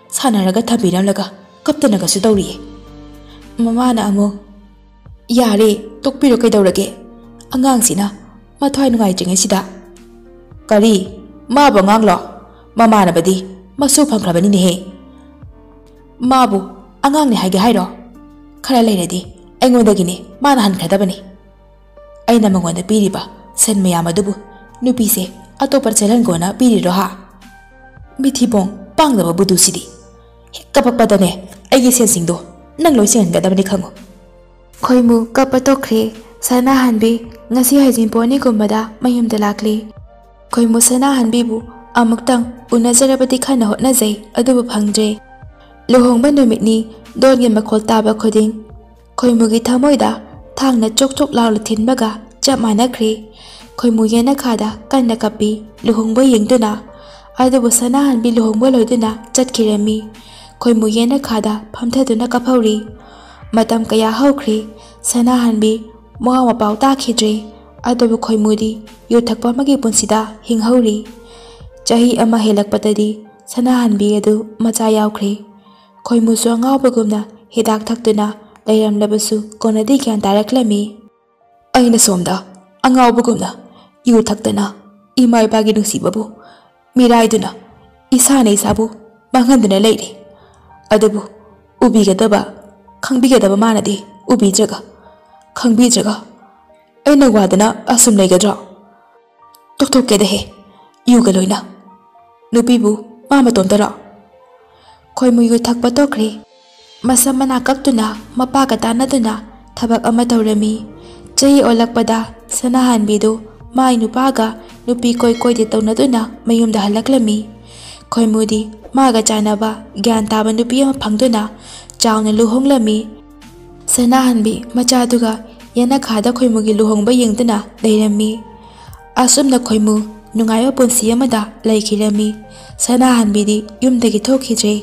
ꯁꯥꯟꯅꯔꯒ ꯊꯝꯕꯤꯔꯝꯂꯒ ꯀꯞꯇꯅꯒꯁꯨ ꯇꯧꯔꯤꯌꯦ꯫" ꯃꯃꯥꯅ ꯑꯃꯨꯛ, "ꯌꯥꯔꯦ, ꯇꯣꯛꯄꯤꯔꯣ ꯀꯩꯗꯧꯔꯒꯦ? ꯑꯉꯥꯡꯁꯤꯅ ꯃꯊ꯭ꯋꯥꯏ ꯅꯨꯡꯉꯥꯏꯇ꯭ꯔꯤꯉꯩꯁꯤꯗ꯫" "ꯀꯔꯤ? ꯃꯥꯕꯨ ꯑꯉꯥꯡꯂꯣ? ꯃꯃꯥꯟꯅꯕꯗꯤ ꯃꯁꯨ ꯐꯪꯈ꯭ꯔꯕꯅꯤꯅꯦꯍꯦ꯫ ꯃꯥꯕꯨ ꯑꯉꯥꯡꯅꯤ ꯍꯥꯏꯒꯦ ꯍꯥꯏꯔꯣ? ꯈꯔ ꯂꯩꯔꯗꯤ ꯑꯩꯉꯣꯟꯗꯒꯤꯅꯦ ꯃꯥꯅ ꯍꯟꯈ꯭ꯔꯗꯕꯅꯤ꯫ ꯑꯩꯅ ꯃꯉꯣꯟꯗ ꯄꯤꯔꯤꯕ ꯁꯟ ꯃꯌꯥꯝ ꯑꯗꯨꯕꯨ ꯅꯨꯄꯤꯁꯦ ꯑꯇꯣꯞꯄ ꯆꯦꯜꯍꯟꯒꯣꯅ ꯄꯤꯔꯤꯔꯣ ꯍꯥ? ꯃꯤꯊꯤꯕꯣꯡ ꯄꯥꯡꯗꯕ ꯕꯨꯗꯨꯁꯤꯗꯤ꯫ ꯍꯦꯛ ꯀꯄꯛꯄꯗꯅꯦ ꯑꯩꯒꯤ ꯁꯦꯟꯁꯤꯡꯗꯣ ꯅꯪ ꯂꯣꯏ ꯁꯤꯡꯍꯟꯒꯗꯕꯅꯤ ꯈꯪꯉꯨ꯫" ꯈꯣꯏꯃꯨ ꯀꯞꯄ ꯇꯣꯛꯈ꯭ꯔꯦ꯫ ꯁꯅꯥꯍꯟꯕꯤ ꯉꯁꯤ ꯍꯩꯖꯤꯡꯄꯣꯠꯅꯤꯒꯨꯝꯕꯗ ꯃꯌꯨꯝꯗ ꯂꯥꯛꯂꯤ꯫ ꯈꯣꯏꯃꯨ ꯁꯅꯥꯍꯟꯕꯤꯕꯨ ꯑꯃꯨꯛꯇꯪ ꯎꯅꯖꯔꯕꯗꯤ ꯈꯟꯅ ꯍꯣꯠꯅꯖꯩ, ꯑꯗꯨꯕꯨ ꯐꯪꯗ꯭ꯔꯦ꯫ ꯂꯨꯍꯣꯡꯕ ꯅꯨꯃꯤꯠꯅꯤ꯫ ꯗꯣꯟꯒꯤ ꯃꯈꯣꯜ ꯇꯥꯕ ꯈꯨꯗꯤꯡ ꯈꯣꯏꯃꯨꯒꯤ ꯊꯃꯣꯏꯗ ꯊꯥꯡꯅ ꯆꯣꯛ ꯆꯣꯛ ꯂꯥꯎꯅ ꯊꯤꯟꯕꯒ ꯆꯞ ꯃꯥꯟꯅꯈ꯭ꯔꯦ꯫ ꯈꯣꯏꯃꯨ ꯌꯦꯅꯈꯥꯗ ꯀꯟꯅ ꯀꯞꯄꯤ, ꯂꯨꯍꯣꯡꯕ ꯌꯦꯡꯗꯨꯅ꯫ ꯑꯗꯨꯕꯨ ꯁꯅꯥꯍꯟꯕꯤ ꯂꯨꯍꯣꯡꯕ ꯂꯣꯏꯗꯨꯅ ꯆꯠꯈꯤꯔꯝꯃꯤ꯫ ꯈꯣꯏꯃꯨ ꯌꯦꯅꯈꯥꯗ ꯐꯝꯊꯗꯨꯅ ꯀꯞꯍꯧꯔꯤ꯫ ꯃꯇꯝ ꯀꯌꯥ ꯍꯧꯈ꯭ꯔꯦ꯫ ꯁꯅꯥꯍꯟꯕꯤ ꯃꯋꯥ ꯃꯄꯥꯎ ꯇꯥꯈꯤꯗ꯭ꯔꯦ꯫ ꯑꯗꯨꯕꯨ ꯈꯣꯏꯃꯨꯗꯤ ꯌꯨ ꯊꯛꯄ ꯑꯃꯒꯤ ꯄꯨꯟꯁꯤꯗ ꯍꯤꯡꯍꯧꯔꯤ꯫ ꯆꯍꯤ ꯑꯃ ꯍꯦꯜꯂꯛꯄꯗꯗꯤ ꯁꯅꯥꯍꯟꯕꯤ ꯑꯗꯨ ꯃꯆꯥ ꯌꯥꯎꯈ꯭ꯔꯦ꯫ ꯈꯣꯏꯃꯨꯁꯨ ꯑꯉꯥꯎꯕꯒꯨꯝꯅ ꯍꯤꯗꯥꯛ ꯊꯛꯇꯨꯅ ꯂꯩꯔꯝꯂꯕꯁꯨ ꯀꯣꯟꯅꯗꯤ ꯒ꯭ꯌꯥꯟ ꯇꯥꯔꯛꯂꯝꯃꯤ꯫ ꯑꯩꯅ ꯁꯣꯝꯗ ꯑꯉꯥꯎꯕꯒꯨꯝꯅ ꯌꯨ ꯊꯛꯇꯅ ꯏꯃꯥ ꯏꯄꯥꯒꯤ ꯅꯨꯡꯁꯤꯕꯕꯨ ꯃꯤꯔꯥꯏꯗꯨꯅ ꯏꯁꯥꯅ ꯏꯁꯥꯕꯨ ꯃꯥꯡꯍꯟꯗꯨꯅ ꯂꯩꯔꯤ꯫ ꯑꯗꯨꯕꯨ ꯎꯕꯤꯒꯗꯕ, ꯈꯪꯕꯤꯒꯗꯕ ꯃꯥꯅꯗꯤ ꯎꯕꯤꯗ꯭ꯔꯒ, ꯈꯪꯕꯤꯗ꯭ꯔꯒ ꯑꯩꯅ ꯋꯥꯗꯅ ꯑꯁꯨꯝ ꯂꯩꯒꯗ꯭ꯔꯣ? ꯇꯣꯛꯊꯣꯛꯀꯦꯗꯍꯦ, ꯌꯨꯒ ꯂꯣꯏꯅ꯫ ꯅꯨꯄꯤꯕꯨ ꯃꯥ ꯃꯇꯣꯝꯇꯔꯣ?" ꯈꯣꯏꯃꯨ ꯌꯨ ꯊꯛꯄ ꯇꯣꯛꯈ꯭ꯔꯦ꯫ ꯃꯁꯝ ꯃꯅꯥ ꯀꯛꯇꯨꯅ ꯃꯄꯥꯒ ꯇꯥꯟꯅꯗꯨꯅ ꯊꯕꯛ ꯑꯃ ꯇꯧꯔꯝꯃꯤ꯫ ꯆꯍꯤ ꯑꯣꯜꯂꯛꯄꯗ ꯁꯅꯥꯍꯟꯕꯤꯗꯨ ꯃꯥꯏ ꯅꯨꯄꯥꯒ ꯅꯨꯄꯤ ꯀꯣꯏ ꯀꯣꯏꯗꯦ ꯇꯧꯅꯗꯨꯅ ꯃꯌꯨꯝꯗ ꯍꯜꯂꯛꯂꯝꯃꯤ꯫ ꯈꯣꯏꯃꯨꯗꯤ ꯃꯥꯒ ꯆꯥꯟꯅꯕ ꯒ꯭ꯌꯥꯟ ꯇꯥꯕ ꯅꯨꯄꯤ ꯑꯃ ꯐꯪꯗꯨꯅ ꯆꯥꯎꯅ ꯂꯨꯍꯣꯡꯂꯝꯃꯤ꯫ ꯁꯅꯥꯍꯟꯕꯤ ꯃꯆꯥꯗꯨꯒ ꯌꯦꯅꯈꯥꯗ ꯈꯣꯏꯃꯨꯒꯤ ꯂꯨꯍꯣꯡꯕ ꯌꯦꯡꯗꯨꯅ ꯂꯩꯔꯝꯃꯤ꯫ ꯑꯁꯨꯝꯅ ꯈꯣꯏꯃꯨ ꯅꯨꯡꯉꯥꯏꯕ ꯄꯨꯟꯁꯤ ꯑꯃꯗ ꯂꯩꯈꯤꯔꯝꯃꯤ꯫ ꯁꯅꯥꯍꯟꯕꯤꯗꯤ ꯌꯨꯝꯗꯒꯤ ꯊꯣꯛꯈꯤꯗ꯭ꯔꯦ꯫